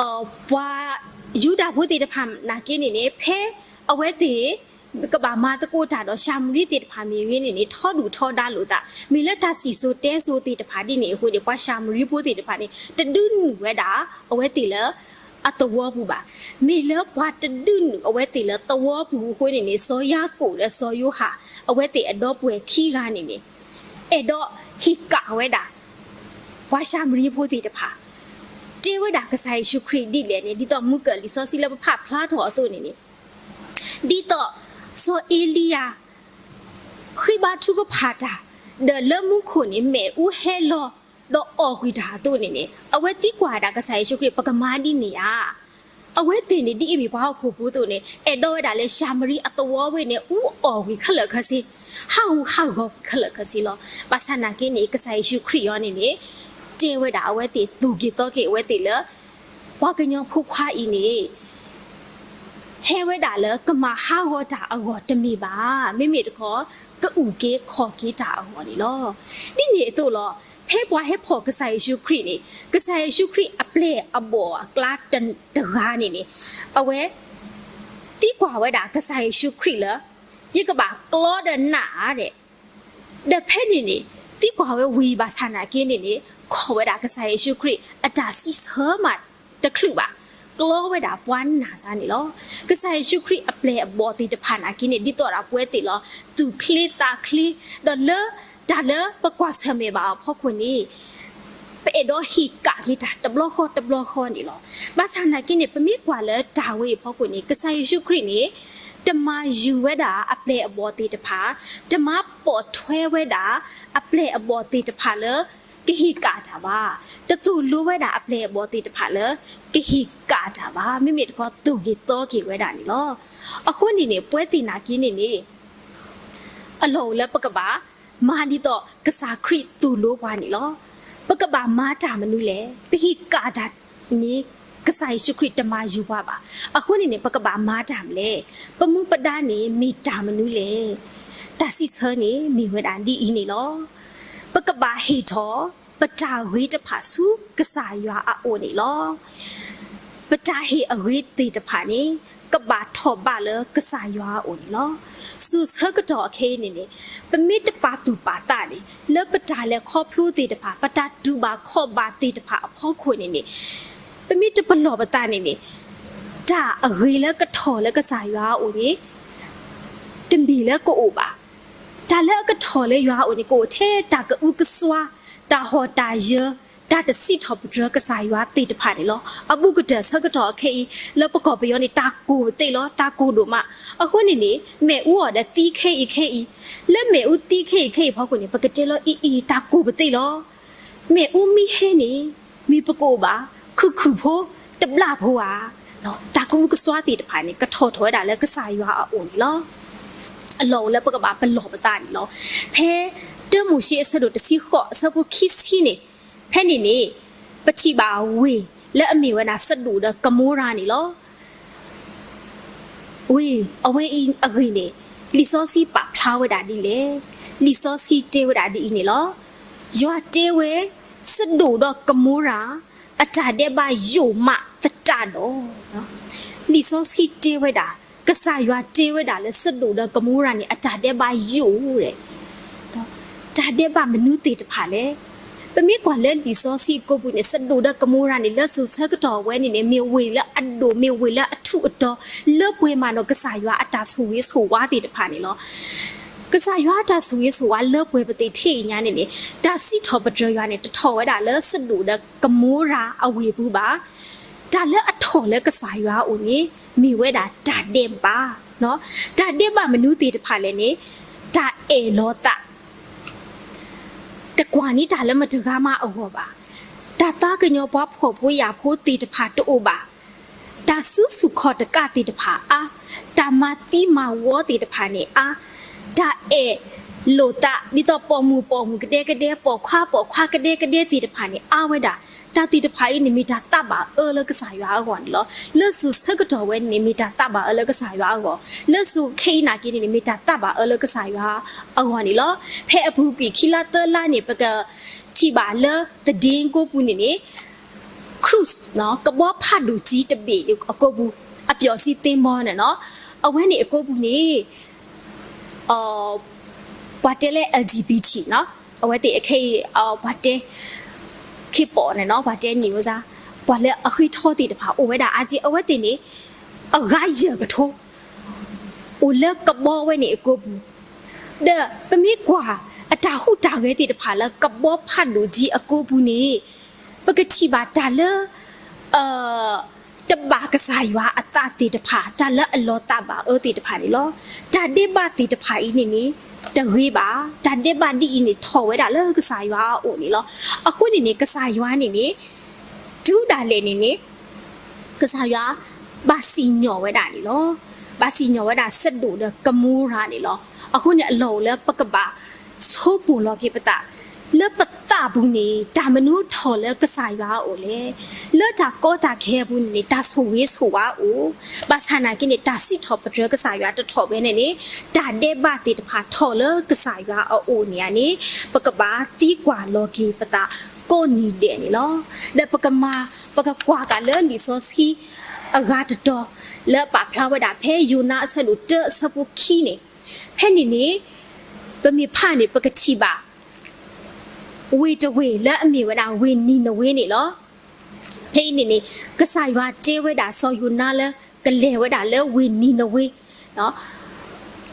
ၤ, ပှၤယူဒၤဖိသ့ၣ်တဖၣ်နာ်က့န့ၣ်န့ၣ် ဖဲအဝဲသ့ၣ် ကဘၣ်မၤသကိးတၢ်ဒီးၡၤမရံသ့ၣ်တဖၣ်မ့ၢ်ဂ့ၤန့ၣ်န့ၣ် ထီဒုၣ်ထီဒါလိာ်သး, မ့ၢ်လၢတၢ်စံၣ်စိၤတဲစိၤသ့ၣ်တဖၣ်ဒ်န့ၣ်အဃိန့ၣ် ပှၤၡၤမရံဖိသ့ၣ်တဖၣ်န့ၣ် တဒုးနုာ်ဝဲဒၣ်အဝဲသ့ၣ်လၢအသဝီပူၤဘၣ်. မ့ၢ်လၢပှၤတဒုးနုာ်အဝဲသ့ၣ်လၢသဝီပူၤအဃိန့ၣ်န့ၣ် စီၤယၤကိာ်ဒီးစီၤယိၤဟၣ် အဝဲသ့ၣ်အဒီပုၢ်ဝဲၢ်ခံဂၤန့ၣ်န့ၣ် အဲၣ်ဒိးဟ့ၣ်ကၣ်ဝဲဒၣ် ပှၤၡၤမရံဖိသ့ၣ်တဖၣ် တဲဝဲဒၣ်ကစၢ်ယ့ၣ်ၡူးခရံာ်ဒ်လဲၣ်န့ၣ် ဒ်သိးမုၢ်ကၢၢ်လံာ်စီဆှံလၢပဖးဖျါထီၣ်အသိးန့ၣ်န့ၣ် ဒ်သိးစီၤအ့လံယၤ ဃ့ဘါထုကဖၣ်တၢ် ဒီးလၢမူခိၣ်န့ၣ် မ့ၣ်အူဟဲလီၤ ဒီးအီၣ်ကွံာ်တၢ်အသိးန့ၣ်န့ၣ် အဝဲသံကွၢ်ဝဲဒၣ်ကစၢ်ယ့ၣ်ၡူးခရံာ် ပကမၤဒ်န့ၣ်ဧါ. အဝဲသ့ၣ်န့ၣ် ဒ်အမ့ၢ်ပှၤဟီၣ်ခိၣ်ဖိအသိးန့ၣ် အဲၣ်ဒိးဝဲဒၣ်လၢၡၤမရံအသဝီဝဲန့ၣ် အူအီၣ်ကွံာ်ခဲလၢာ်ခဲဆ့, ဟးဂူာ်ဟးဂီၤကွံာ်ခဲလၢာ်ခဲဆ့လီၤ. ဘၣ်ဆၣ်နာ်က့န့ၣ် ကစၢ်ယ့ၣ်ၡူးခရံာ်အံၤန့ၣ်န့ၣ် တဲဝဲဒၣ်အဝဲသ့ၣ် သူၣ်က့ၤသီက့ၤအဝဲသ့ၣ်လၢ ပှၤကညီဖိခွါအံၤန့ၣ် ဟဲဝဲဒၣ်လၢကမၤဟးဂီၤတၢ်အဂီၢ်တမ့ၢ်ဘၣ်, မ့မ့ၢ်တခီ ကအုၣ်က့ၤခီၣ်က့ၤတၢ်အဂီၢ်န့ၣ်လီၤ. ဒ်န့ၣ်အသိးလီၤ. ဖဲပှၤဟဲဖီၣ်ကစၢ်ယ့ၣ်ၡူးခရံာ်န့ၣ် ကစၢ်ယ့ၣ်ၡူးခရံာ်အပျဲၢ်အဘီၣ်အကျါတဂၤန့ၣ်န့ၣ် အဝဲ သံကွၢ်ဝဲဒၣ်ကစၢ်ယ့ၣ်ၡူးခရံာ်လၢ ယကဘၣ်ကျီဒီးနးဧါဒဲး ဒီးဖဲန့ၣ်န့ၣ် သံကွၢ်ဝဲဝံၤဘၣ်ဆၣ်နာ်က့န့ၣ်န့ၣ် ခီၣ်ဝဲဒၣ်ကစၢ်ယ့ၣ်ၡူးခရံာ်အတၢ်စံးဆၢမးတချုးဘၣ်, ကျီဝဲဒၣ်ပှၤနာ်စါန့ၣ်လီၤ. ကစၢ်ယ့ၣ်ၡူးခရံာ်အပျဲၢ်အဘီၣ်သ့ၣ်တဖၣ်နာ်က့န့ၣ် ဒ်သိးဒီးပဝဲသ့ၣ်လီၤ သူၣ်ချ့သးချ့, ဒီးလၢတၢ်လၢပကွၢ်ဆၢၣ်မဲာ်ဘၣ်အဖီခိၣ်န့ၣ် ပအဲၣ်ဒိးဟ့ၣ်ကၣ်က့ၤတၢ်တဘျီဃီတဘျီဃီန့ၣ်လီၤ. ဘၣ်ဆၣ်နာ်က့န့ၣ် ပမ့ၢ်ကွၢ်လၢတၢ်ဝဲအံၤအဖီခိၣ်န့ၣ် ကစၢ်ယ့ၣ်ၡူးခရံာ်န့ၣ် တမၤယုၤဝဲဒၣ်အပျဲၢ်အဘီၣ်သ့ၣ်တဖၣ်, တမၤပိာ်ထွဲဝဲဒၣ်အပျဲၢ်အဘီၣ်သ့ၣ်တဖၣ်လၢ ကဟ့ၣ်ကၣ်တၢ်ဘၣ်, တသိၣ်လိဝဲဒၣ်အပျဲၢ်အဘီၣ်သ့ၣ်တဖၣ်လၢ ကဟ့ၣ်ကၣ်တၢ်ဘၣ်, မ့မ့ၢ်တခီ သူၣ်ဂ့ၤသီက့ၤဝဲဒၣ်န့ၣ်လီၤ. အဃိန့ၣ်န့ၣ် ပဝဲသ့ၣ်နာ်က့န့ၣ်န့ၣ် အလီၢ်အိၣ်လၢပကဘၣ်မၤဒ်သိးကစၢ်ခရံာ်သိၣ်လိပှၤန့ၣ်လီၤ. ပကဘၣ်မၤတၢ်မနုၤလဲၣ်. ပဟ့ၣ်ကၣ်တၢ်န့ၣ် ကစၢ်ယ့ၣ်ၡူးခရံာ်တမၤယုၤပှၤဘၣ်. အဃိန့ၣ်န့ၣ် ပကဘၣ်မၤတၢ်မနုၤလဲၣ်. ပမူပဒါန့ၣ်မ့ၢ်တၢ်မနုၤလဲၣ်. တၢ်စံးဆၢန့ၣ်မ့ၢ်ဝဲဒၣ်ဒ်အံၤန့ၣ်လီၤ. ပကဘၣ်ဟ့ၣ်ထီၣ် ပတၢ်ဂ့ၤတဖၣ်ဆူကစၢ်ယွၤအအိၣ်န့ၣ်လီၤ. ပတၢ်ဟ့ၣ်အဂ့ၤသ့ၣ်တဖၣ်န့ၣ် ကဘၣ်ထီၣ်ဘးလၢကစၢ်ယွၤအအိၣ်န့ၣ်လီၤ. စိၤဆၢကတီၢ်ခဲအံၤန့ၣ်န့ၣ် ပမ့ၢ်တပာ်သူၣ်ပာ်သးန့ၣ် လၢပတၢ်လဲၤခီဖျိသ့ၣ်တဖၣ် ပတၢ်တူၢ်ဘၣ်ခီၣ်ဘၣ်သ့ၣ်တဖၣ်အဖီခိၣ်န့ၣ်န့ၣ် ပမ့ၢ်တပလီၢ်ပသးန့ၣ်န့ၣ် တၢ်အဂ့ၤလၢကထီၣ်လၢကစၢ်ယွၤအအိၣ်န့ၣ် တမ့ၢ်လၢကအိၣ်ဘၣ်. တၢ်လၢအကထီၣ်လၢယွၤအအိၣ်န့ၣ် ကအိၣ်ထဲတၢ်ကအုကစွါ, တၢ်ဟီၣ်တၢ်ယၢၤ, တၢ်တစံးထီၣ်ပတြၢၤကစၢ်ယွၤသ့ၣ်တဖၣ်န့ၣ်လီၤ. အဘူးကတၢၢ်ဆၢကတီၢ်ခဲအံၤ လၢပကီၢ်ပယီၤန့ၣ် တၢ်ကိၢ်ပသ့ၣ်လီၤ, တၢ်ကိၢ်ဒိၣ်မး. အဃိန့ၣ်န့ၣ် မ့ၣ်အူအီၤဒီးသံခဲအံၤခဲအံၤ, လၢမ့ၣ်အူသံခဲအံၤခဲအံၤဖီခိၣ်န့ၣ် ပကတဲလီၤအံၤအံၤ တၢ်ကိၢ်ပသ့ၣ်လီၤ. မ့ၣ်အူမ့ၢ်ဟဲန့ၣ် မ့ၢ်ပကအိၣ်ဘၣ် ခုၣ်ခုၣ်ဖိ တဘျၣ်ဖိဧါ. တၢ်ကအုကစွါသ့ၣ်တဖၣ်န့ၣ် ကထီၣ်ထီၣ်ဝဲဒၣ်လၢကစၢ်ယွၤအအိၣ်န့ၣ်လီၤ. အလီၢ်အိၣ်လၢပကဘၣ်ပလီၢ်ပသးန့ၣ်လီၤ. ဖဲ တၢမိၤၡ့အဆၢဒိၣ်တဆံဃိး အဆၢဖိခံဆံန့ၣ်, ဖဲန့ၣ်န့ၣ် ပထံၣ်ဘၣ်ဝ့ၢ်လၢအမ့ၢ်ဝဲဒၣ်စဒိၣ်ဒီးကမိရၤန့ၣ်လီၤ. ဝ့ၢ်အဝဲအံၤအဂ့ၢ်န့ၣ် လံာ်စီဆှံပာ်ဖျါဝဲဒၣ်ဒ်လဲၣ်. လံာ်စီဆှံတဲဝဲဒၣ်ဒ်အံၤန့ၣ်လီၤ. ယွၤတဲဝဲ, စဒိၣ်ဒီးကမိရၤ အတၢ်ဒဲးဘးယိာ်မးသတးဒီး, လံာ်စီဆှံတဲဝဲဒၣ်, ကစၢ်ယွၤတဲဝဲဒၣ်လၢစဒိၣ်ဒီးကမိရၤန့ၣ် အတၢ်ဒဲးဘးယိာ်ဒီး တၢ်ဒဲးဘးမနုၤသ့ၣ်တဖၣ်လဲၣ်. ပမ့ၢ်ကွၢ်လၢလံာ်စီဆှံအကိပူၤန့ၣ် စဒိၣ်ဒီးကမိရၤန့ၣ် လၢစိၤဆၢကတီၢ်ဝဲန့ၣ်န့ၣ် မ့ၢ်ဝ့ၢ်လၢအဒိၣ် မ့ၢ်ဝ့ၢ်လၢအထူးအတီၤ လၢပှဲၤမးဒီးကစၢ်ယွၤအတၢ်ဆိၣ်ဂ့ၤဆိၣ်ဝါသ့ၣ်တဖၣ်န့ၣ်လီၤ. ကစၢ်ယွၤအတၢ်ဆိၣ်ဂ့ၤဆိၣ်ဝါလၢပှဲၤပသ့ၣ်ထဲအံၤညါန့ၣ်န့ၣ် တၢ်စံးထီၣ်ပတြၢၤယွၤန့ၣ် တထီၣ်ဝဲဒၣ်လၢစဒိၣ်ဒီးကမိရၤအဝ့ၢ်ပူၤဘၣ်. တၢ်လၢအထီၣ်လၢကစၢ်ယွၤအအိၣ်န့ၣ် မ့ၢ်ဝဲဒၣ်တၢ်ဒဲးဘး, တၢ်ဒဲးဘးမနုၤသ့ၣ်တဖၣ်လဲၣ်န့ၣ် တၢ်အဲၣ်လီၤသး တကွၢ်န့ၢ်တၢ်လၢမတဂၤမးအဂီၢ်ဘၣ်. တၢ်သးကညီၤပှၤဖှီၣ်ဖိယာ်ဖိသ့ၣ်တဖၣ်တအိၣ်ဘၣ်. တၢ်စုဆူၣ်ခီၣ်တကးသ့ၣ်တဖၣ်အါ, တၢ်မၤသံမၤဝီသ့ၣ်တဖၣ်န့ၣ်အါ, တၢ်အဲၣ်လိာ်သး ဒ်သိးပိာ်မုၣ်ပိာ်မုၣ်ကဒဲကဒဲ ပိာ်ခွါပိာ်ခွါကဒဲကဒဲသ့ၣ်တဖၣ်န့ၣ် အါဝဲဒၣ်. တၢ်သ့ၣ်တဖၣ်အံၤန့ၣ် မ့ၢ်တၢ်သးဘၣ်အၢလၢကစၢ်ယွၤအဂီၢ်န့ၣ်လီၤ. လၢစိၤဆၢကတီၢ်ဝဲန့ၣ် မ့ၢ်တၢ်သးဘၣ်အၢလၢကစၢ်ယွၤအဂီၢ်, လၢစိၤခဲအံၤနာ်က့န့ၣ် မ့ၢ်တၢ်သးဘၣ်အၢလၢကစၢ်ယွၤအဂီၢ်န့ၣ်လီၤ. ဖဲအပူၤကွံာ်ခံလါသၢလါန့ၣ် ပကထံၣ်ဘၣ်လၢသဒ့ကိပူၤန့ၣ်န့ၣ် cruise ကဘီဖးဒိၣ်ကၠံတဘ့ၣ်အကိပူၤ, အပျီၣ်စံသ့မီန့ၣ်လီၤ. အဝဲန့ၣ်အကိပူၤန့ၣ် ပှၤတဲလၢ LGBT အဝဲသ့ၣ်အခဲအံၤ ပှၤတဲ K-pop န့ၣ်လီၤ, ပှၤတဲန့ၣ်ဝဲဒၣ် ပှၤလၢအဃ့ထီသ့ၣ်တဖၣ် အိၣ်ဝဲဒၣ်အါက့ အဝဲသ့ၣ်န့ၣ် အဂၤယဲၢ်ကထိ အိၣ်လၢကဘီဝဲန့ၣ်အကိပူၤ, ဒီးပမ့ၢ်ကွၢ် အတၢ်ဟူးတၢ်ဂဲၤသ့ၣ်တဖၣ်လၢကဘီဖးဒိၣ်ကၠံအကိပူၤန့ၣ် ပကထံၣ်ဘၣ်တၢ်လၢ တဘၣ်ကစၢ်ယွၤအသးသ့ၣ်တဖၣ်, တၢ်လၢအလီၤသးဘၣ်အၢသ့ၣ်တဖၣ်န့ၣ်လီၤ. တၢ်ဒဲးဘးသ့ၣ်တဖၣ်အံၤန့ၣ်န့ၣ် တဂ့ၤဘၣ်. တၢ်ဒဲးဘးဒ်အံၤန့ၣ် ထီၣ်ဝဲဒၣ်လၢကစၢ်ယွၤအအိၣ်န့ၣ်လီၤ. အဃိန့ၣ်န့ၣ် ကစၢ်ယွၤန့ၣ်န့ၣ် တုၤဒၣ်လဲာ်န့ၣ်န့ၣ် ကစၢ်ယွၤ ဘၣ်စံၣ်ညီၣ်ဝဲဒၣ်န့ၣ်လီၤ. ဘၣ်စံၣ်ညီၣ်ဝဲဒၣ်စဒိၣ်ဒီးကမိရၤန့ၣ်လီၤ. အဃိန့ၣ် အလီၢ်အိၣ်လၢပကဘၣ်ဆိကမိၣ်လီၤက့ၤပသး လၢပသးပူၤန့ၣ် တၢ်မနုၤထီၣ်လၢကစၢ်ယွၤအအိၣ်လဲၣ်. လၢတၢ်ကီတၢ်ခဲအပူၤန့ၣ်န့ၣ် တၢ်ဆိၣ်ဂ့ၤဆိၣ်ဝါအိၣ်, ဘၣ်ဆၣ်နာ်က့န့ၣ် တၢ်စံးထီၣ်ပတြၢၤကစၢ်ယွၤတထီၣ်ဝဲန့ၣ်န့ၣ် တၢ်ဒဲးဘးသ့ၣ်တဖၣ်ထီၣ်လၢကစၢ်ယွၤအအိၣ်န့ၣ်န့ၣ် ပကဘၣ်သံကွၢ်လီၤက့ၤပသးကိးနံၤဒဲးန့ၣ်လီၤ. ဒီးပကမၤ ပကကွၢ်က့ၤလၢလံာ်စီဆှံ အဂၤတတီၤ လၢပာ်ဖျါဝဲဒၣ်ဖဲယိၤနါအဆၢဒိၣ်တၢအဆၢဖိခံန့ၣ်, ဖဲန့ၣ်န့ၣ် ပမ့ၢ်ဖးန့ၣ် ပကထံၣ်ဘၣ် ဝ့ၢ်တဝ့ၢ်လၢအမ့ၢ်ဝဲဒၣ်ဝ့ၢ်နံၤနဝ့န့ၣ်လီၤ. ဖဲအံၤန့ၣ်န့ၣ် ကစၢ်ယွၤတဲဝဲဒၣ်စီၤယိၤနါလၢ ကလဲၤဝဲဒၣ်လၢဝ့ၢ်နံၤနဝ့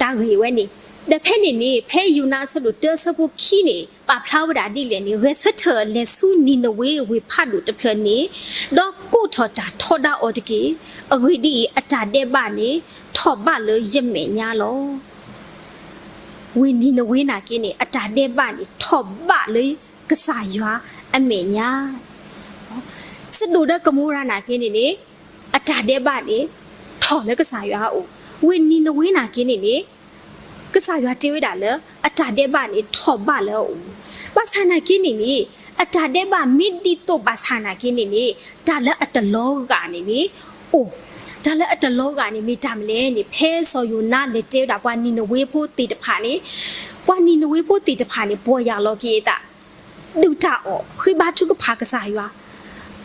တၢ်ဂ့ၢ်ဝဲန့ၣ်, ဒီးဖဲန့ၣ်န့ၣ် ဖဲယိၤနါအဆၢဒိၣ်တၢအဆၢဖိခံန့ၣ် ပာ်ဖျါဝဲဒၣ်ဒ်လဲၣ်န့ၣ်, ဂဲၤဆၢထၢၣ်လဲၤဆူနံၤနဝ့ဝ့ၢ်ဖးဒိၣ်တဖျၢၣ်န့ၣ်, ဒီးကိးထီၣ်တၢ်ထီဒါအီၤတက့ၢ်. အဂ့ၢ်ဒ်အံၤ, အတၢ်ဒဲးဘးန့ၣ် ထီၣ်ဘးလၢယမဲာ်ညါလီၤ. ဝ့ၢ်နံၤနဝ့နာ်က့န့ၣ် အတၢ်ဒဲးဘးန့ၣ် ထီၣ်ဘးလၢကစၢ်ယွၤအမဲာ်ညါ စဒိၣ်ဒီးကမိရၤနာ်က့န့ၣ်န့ၣ် အတၢ်ဒဲးဘးန့ၣ် ထီၣ်လၢကစၢ်ယွၤအအိၣ်, ဝ့ၢ်နံၤနဝ့နာ်က့န့ၣ်န့ၣ် ကစၢ်ယွၤတဲဝဲဒၣ်လၢ အတၢ်ဒဲးဘးန့ၣ် ထီၣ်ဘးလၢအအိၣ်, ဘၣ်ဆၣ်နာ်က့န့ၣ်န့ၣ် အတၢ်ဒဲးဘးမ့ၢ်ဒ်သိးဘၣ်ဆၣ်နာ်က့န့ၣ်န့ၣ် တၢ်လၢအတလီၤဂာ်န့ၣ်န့ၣ် အိၣ်, တၢ်လၢအတလီၤဂာ်န့ၣ်မ့ၢ်တၢ်မနုၤလဲၣ်န့ၣ် ဖဲစီၤယိၤနါလဲၤတဲဝဲဒၣ်ပှၤနံၤနဝ့ဖိသ့ၣ်တဖၣ်န့ၣ်, ပှၤနံၤနဝ့ဖိသ့ၣ်တဖၣ်န့ၣ် ပီၢ်ယၢ်လီၤက့ၤအသး ဒုၣ်တၢ်အီၣ် ဃ့ဘါထုကဖၣ်ကစၢ်ယွၤ,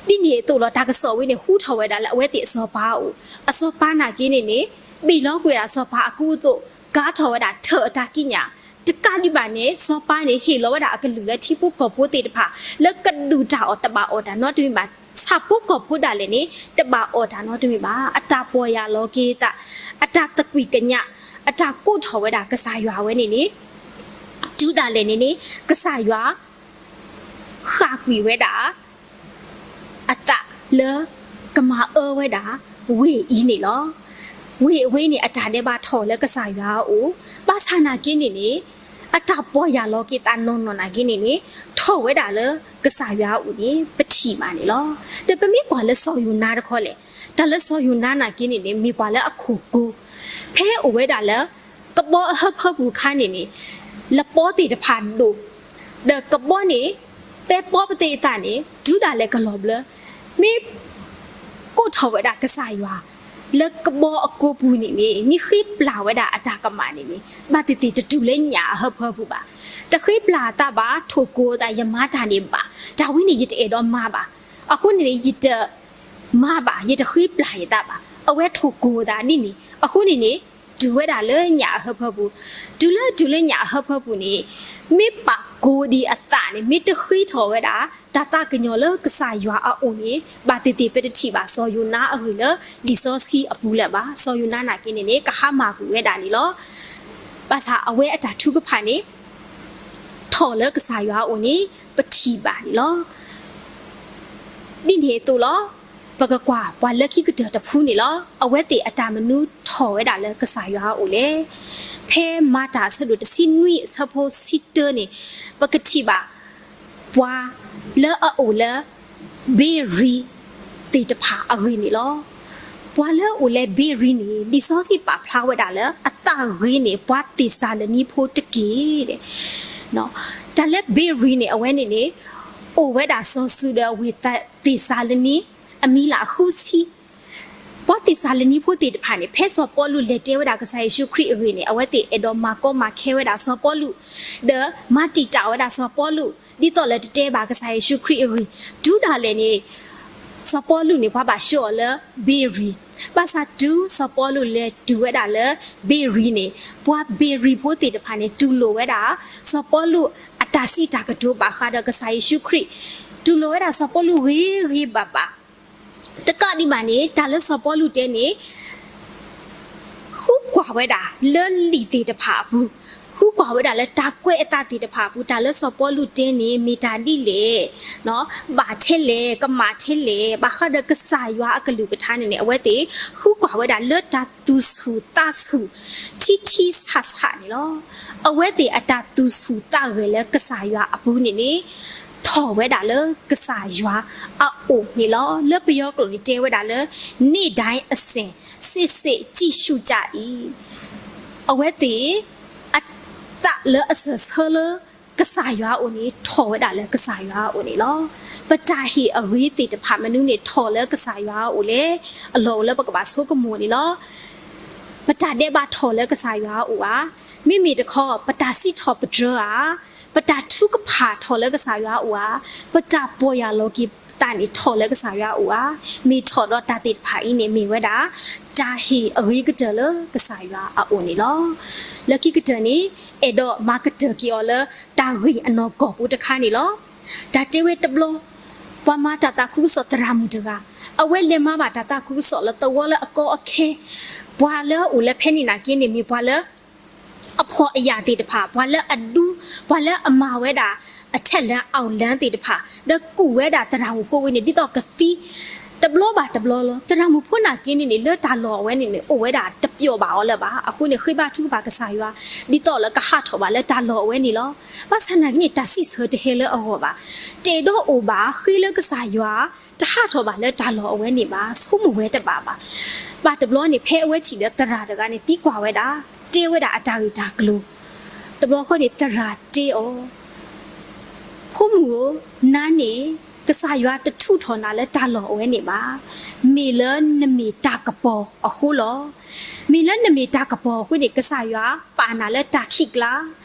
ဒ်န့ၣ်အသိးလီၤ. တၢ်ကစီၣ်ဝဲန့ၣ် ဟူထီၣ်ဝဲဒၣ်လၢအဝဲသ့ၣ်အစီၤပၤအအိၣ်, အစီၤပၤနာ်က့န့ၣ်န့ၣ် ဘ့ၣ်လီၤကွံာ်ဝဲဒၣ်စီၤပၤအကူအသိး, ကၤထီၣ်ဝဲဒၣ်ထၢၣ်အတၢ်ကံးညာ်, တကးဒံးဘၣ်န့ၣ် စီၤပၤန့ၣ် ဟ့ၣ်လီၤဝဲဒၣ်အကလုၢ်လၢထံဖိကီၢ်ဖိသ့ၣ်တဖၣ် လၢကဒုၣ်တၢ်အီၣ်တဘၣ်အီၣ်တၢ်နီတမံၤဘၣ်, ဆၣ်ဖိကီၢ်ဖိဒၣ်လဲာ်န့ၣ် တဘၣ်အီၣ်တၢ်နီတမံၤဘၣ်. အတၢ်ပီၢ်ယၢ်လီၤက့ၤသး, အတၢ်သကွံၢ်ကညး, အတၢ်ကိးထီၣ်ဝဲဒၣ်ကစၢ်ယွၤဝဲန့ၣ်န့ၣ် တုၤဒၣ်လဲာ်န့ၣ်န့ၣ် ကစၢ်ယွၤ ဃၣ်ကွံာ်ဝဲဒၣ် အသးလၢ ကမၤအၢဝဲဒၣ် ဝ့ၢ်အံၤန့ၣ်လီၤ. ဝ့ၢ်အဝဲန့ၣ် အတၢ်ဒဲးဘးထီၣ်လၢကစၢ်ယွၤအအိၣ်, ဘၣ်ဆၣ်နာ်က့န့ၣ်န့ၣ် အတၢ်ပီၢ်ယၢ်လီၤက့ၤသးနီၢ်နီၢ်နာ်က့န့ၣ်န့ၣ် ထီၣ်ဝဲဒၣ်လၢကစၢ်ယွၤအအိၣ်န့ၣ် ပထံၣ်ဘၣ်န့ၣ်လီၤ. ဒီးပမ့ၢ်ကွၢ်လၢစီၤယိၤနါတခီလဲၣ်, တၢ်လၢစီၤယိၤနါနာ်က့န့ၣ်န့ၣ် မ့ၢ်ပှၤလၢအခိၣ်ကိ, ဖဲအိၣ်ဝဲဒၣ်လၢ ကဘီအဟၢဖၢပူၤအခါန့ၣ်န့ၣ် လပီသ့ၣ်တဖၣ်ဒိၣ်, ဒီးကဘီန့ၣ် ပဲပီပသ့ၣ်အသးန့ၣ် တုၤဒၣ်လဲာ်ကလီၤဘျၢ, မ့ၢ် ကိးထီၣ်ဝဲဒၣ်ကစၢ်ယွၤ လၢကဘီအကိပူၤန့ၣ်န့ၣ် မ့ၢ်ဃ့ပျၢ်ဝဲဒၣ်အတၢ်ကမၣ်န့ၣ်န့ၣ် ဘၣ်သ့ၣ်သ့ၣ်တတုၤလၢညၣ်အဟၢဖၢပူၤဘၣ်. တဃ့ပျၢ်အသးဘၣ်, ထိၣ်ကိအသး ယမၤတၢ်န့ၣ်ဘၣ်, တၢ်ဝဲန့ၣ်ယတအဲၣ်ဒိးမၤဘၣ်, အဃိန့ၣ်န့ၣ် ယတမၤဘၣ်, ယတဃ့ပျၢ်ယသးဘၣ်, အဝဲထိၣ်ကိအသးဒ်န့ၣ် အဃိန့ၣ်န့ၣ် တုၤဝဲဒၣ်လၢညၣ်အဟၢဖၢပူၤ, တုၤလၢတုၤလၢညၣ်အဟၢဖၢပူၤန့ၣ် မ့ၢ်ပာ်ကိးဒံးအသးန့ၣ် မ့ၢ်တဃ့ထီၣ်ဝဲဒၣ် တၢ်သးကညီၤလၢကစၢ်ယွၤအအိၣ်န့ၣ် ဘၣ်သ့ၣ်သ့ၣ်ပတထံၣ်ဘၣ်စီၤယိၤနါအဂ့ၢ်လၢလံာ်စီဆှံအပူၤလၢၤဘၣ်. စီၤယိၤနါနာ်က့န့ၣ်န့ၣ် ကဟါမၢ်ကွံာ်ဝဲဒၣ်န့ၣ်လီၤ. ဘၣ်ဆၣ်အဝဲအတၢ်ထုကဖၣ်န့ၣ် ထီၣ်လၢကစၢ်ယွၤအအိၣ်န့ၣ် ပထံၣ်ဘၣ်န့ၣ်လီၤ. ဒ်န့ၣ်အသိးလီၤ. ပကကွၢ်ပှၤလၢခံကတၢၢ်တဖုန့ၣ်လီၤ. အဝဲသ့ၣ်အတၢ်မနုၤထီၣ်ဝဲဒၣ်လၢကစၢ်ယွၤအအိၣ်လဲၣ်. ဖဲမၤတၢ်အဆၢဒိၣ်တဆံနွံအဆၢဖိဆံတၢန့ၣ် ပကထံၣ်ဘၣ် ပှၤလၢအအိၣ်လၢ ဘ့ရံ သ့ၣ်တဖၣ်အဂ့ၢ်န့ၣ်လီၤ. ပှၤလၢအအိၣ်လၢဘ့ရံန့ၣ် လံာ်စီဆှံပာ်ဖျါဝဲဒၣ်လၢ အသးဂ့ၤန့ၢ်ပှၤသ့းစၤလနံဖိတက့ၢ်. တၢ်လၢဘ့ရံန့ၣ် အဝဲန့ၣ်န့ၣ် အိၣ်ဝဲဒၣ်စီၤစုၤဒီးဝ့ၢ်သ့းစၤလနံ အမံၤလၢအဃုဆံ ပှၤသ့းစၤလနံဖိသ့ၣ်တဖၣ်န့ၣ် ဖဲစီၤပီလူးလဲၤတဲဝဲဒၣ်ကစၢ်ယ့ၣ်ၡူးခရံာ်အဂ့ၢ်န့ၣ် အဝဲသ့ၣ်အဲၣ်ဒိးမၤကီမၤခဲဝဲဒၣ်စီၤပီလူး, ဒီးမၤတံာ်တာ်ဝဲဒၣ်စီၤပီလူး ဒ်သိးလၢတတဲဘၣ်ကစၢ်ယ့ၣ်ၡူးခရံာ်အဂ့ၢ်, တုၤဒၣ်လဲာ်န့ၣ် စီၤပီလူးန့ၣ် ပှၤဘၣ်ဆှၢအီၤလၢဘ့ရံ, ဘၣ်ဆၣ်တုၤစီၤပီလူးလဲၤတုၤဝဲဒၣ်လၢဘ့ရံန့ၣ် ပှၤဘ့ရံဖိသ့ၣ်တဖၣ်န့ၣ် တူၢ်လိာ်ဝဲဒၣ် စီၤပီလူးအတၢ်စံးတၢ်ကတိၤဘၣ်ဃးဒီးကစၢ်ယ့ၣ်ၡူးခရံာ်, တူၢ်လိာ်ဝဲဒၣ်စီၤပီလူးဂ့ၤဂ့ၤဘၣ်ဘၣ် တကးဒံးဘၣ်န့ၣ် တၢ်လၢစီၤပီလူးတဲန့ၣ် ဃုကွၢ်ဝဲဒၣ်လၢလံာ်သ့ၣ်တဖၣ်အပူၤ, ဃုကွၢ်ဝဲဒၣ်လၢတၢ်ကွဲးအသးသ့ၣ်တဖၣ်အပူၤ, တၢ်လၢစီၤပီလူးတဲန့ၣ် မ့ၢ်တၢ်ဒ်လဲၣ်, ဘၣ်ထဲလဲၣ်, ကမၣ်ထဲလဲၣ်, ဘၣ်ဃးဒီးကစၢ်ယွၤအကလုၢ်ကထါန့ၣ်န့ၣ် အဝဲသ့ၣ် ဃုကွၢ်ဝဲဒၣ်လၢတၢ်သူၣ်ဆူၣ်သးဆူၣ် ထံထံဆးဆးန့ၣ်လီၤ. အဝဲသ့ၣ်အတၢ်သူၣ်ဆူၣ်သးဂဲၤလၢကစၢ်ယွၤအပူၤန့ၣ်န့ၣ် ထီၣ်ဝဲဒၣ်လၢကစၢ်ယွၤအအိၣ်န့ၣ်လီၤ. လၢပယီၤကျိာ်န့ၣ်တဲဝဲဒၣ်လၢ နေ့တိုင်းအစဉ် စေ့စေ့ကြည်ရှုကြ၏, အဝဲသ့ၣ် အသးလၢအစၢၢ်ဆၢလၢ ကစၢ်ယွၤအအိၣ်န့ၣ် ထီၣ်ဝဲဒၣ်လၢကစၢ်ယွၤအအိၣ်န့ၣ်လီၤ. ပတၢ်ဟ့ၣ်အဂ့ၤသ့ၣ်တဖၣ်မနုၤန့ၣ် ထီၣ်လၢကစၢ်ယွၤအအိၣ်လဲၣ်. အလီၢ်အိၣ်လၢပကဘၣ်ဆိကမိၣ်န့ၣ်လီၤ. ပတၢ်ဒဲးဘးထီၣ်လၢကစၢ်ယွၤအအိၣ်ဧါ, မ့မ့ၢ်တခီ ပတၢ်စံးထီၣ်ပတြၢၤဧါ, ပတၢ်ထုကဖၣ်ထီၣ်လၢကစၢ်ယွၤအအိၣ်ဧါ, ပတၢ်ပီၢ်ယၢ်လီၤက့ၤသးန့ၣ်ထီၣ်လၢကစၢ်ယွၤအအိၣ်ဧါ, မ့ၢ်ထီၣ်ဒီးတၢ်သ့ၣ်တဖၣ်အံၤန့ၣ် မ့ၢ်ဝဲဒၣ် တၢ်ဟ့ၣ်အဂ့ၤကတၢၢ်လၢကစၢ်ယွၤအအိၣ်န့ၣ်လီၤ. လၢခံကတၢၢ်န့ၣ် အဲၣ်ဒိးမၤကတၢၢ်က့ၤအီၤလၢ တၢ်ဂ့ၢ်အနီၢ်ကီၢ်ဖိတခါန့ၣ်လီၤ. တၢ်တဲဝဲတဘျီ ပှၤမၤတၢ်သးခုကစီၣ်သရၣ်မုၣ်တဂၤ, အဝဲလဲၤမၤဘၣ်တၢ်သးခုကစီၣ်လၢသဝီလၢအကီအခဲ, ပှၤလၢအအိၣ်လၢဖဲန့ၣ်နာ်က့န့ၣ် မ့ၢ်ပှၤလၢ အဖှီၣ်အယာ်သ့ၣ်တဖၣ်, ပှၤလၢအဒူ, ပှၤလၢအမၤဝဲဒၣ် အထဲလၢအအိၣ်လၢသ့ၣ်တဖၣ်, ဒီးကူၣ်ဝဲဒၣ်သရၣ်မုၣ်ဖိဝဲန့ၣ် ဒ်သိးကသံ, တဘျီဘၣ်တဘျီလီၤ. သရၣ်မုၣ်ဖိနာ်က့န့ၣ်န့ၣ် လၢတၢ်လီၢ်အဝဲန့ၣ်န့ၣ် အိၣ်ဝဲဒၣ်တပျီာ်ဘၣ်အီၤလၢၤဘၣ်. အဃိန့ၣ် ဃ့ဘါထုကဖၣ်ကစၢ်ယွၤ ဒ်သိးလၢကဟးထီၣ်ဘၣ်လၢတၢ်လီၢ်အဝဲန့ၣ်လီၤ. ဘၣ်ဆၣ်နာ်က့န့ၣ် တၢ်စံးဆၢတဟဲလၢအဂီၢ်ဘၣ်. တအဲၣ်ဒိးအိၣ်ဘၣ်, ဃ့လၢကစၢ်ယွၤ တဟးထီၣ်ဘၣ်လၢတၢ်လီၢ်အဝဲန့ၣ်ဘၣ်, ဆိကမိၣ်ဝဲတဘၣ်ဘၣ်. ဘၣ်တဘျီန့ၣ် ဖဲအဝဲထံၣ်ဒီးသရၣ်တဂၤန့ၣ် သံကွၢ်ဝဲဒၣ်, တဲဝဲဒၣ်အတၢ်ဂ့ၢ်တၢ်ကျိၤ, တဘျီဃီန့ၣ် သရၣ်တဲအီၤ, ဖိမုၣ်ဧၢ, နၤန့ၣ် ကစၢ်ယွၤတထုးထီၣ်နၤလၢတၢ်လီၢ်အဝဲန့ၣ်ဘၣ်. မ့ၢ်လၢနမ့ၢ်တၢ်ကပီၤအဃိလီၤ. မ့ၢ်လၢနမ့ၢ်တၢ်ကပီၤအဃိန့ၣ် ကစၢ်ယွၤပာ်နၤလၢတၢ်ခံးကျါ,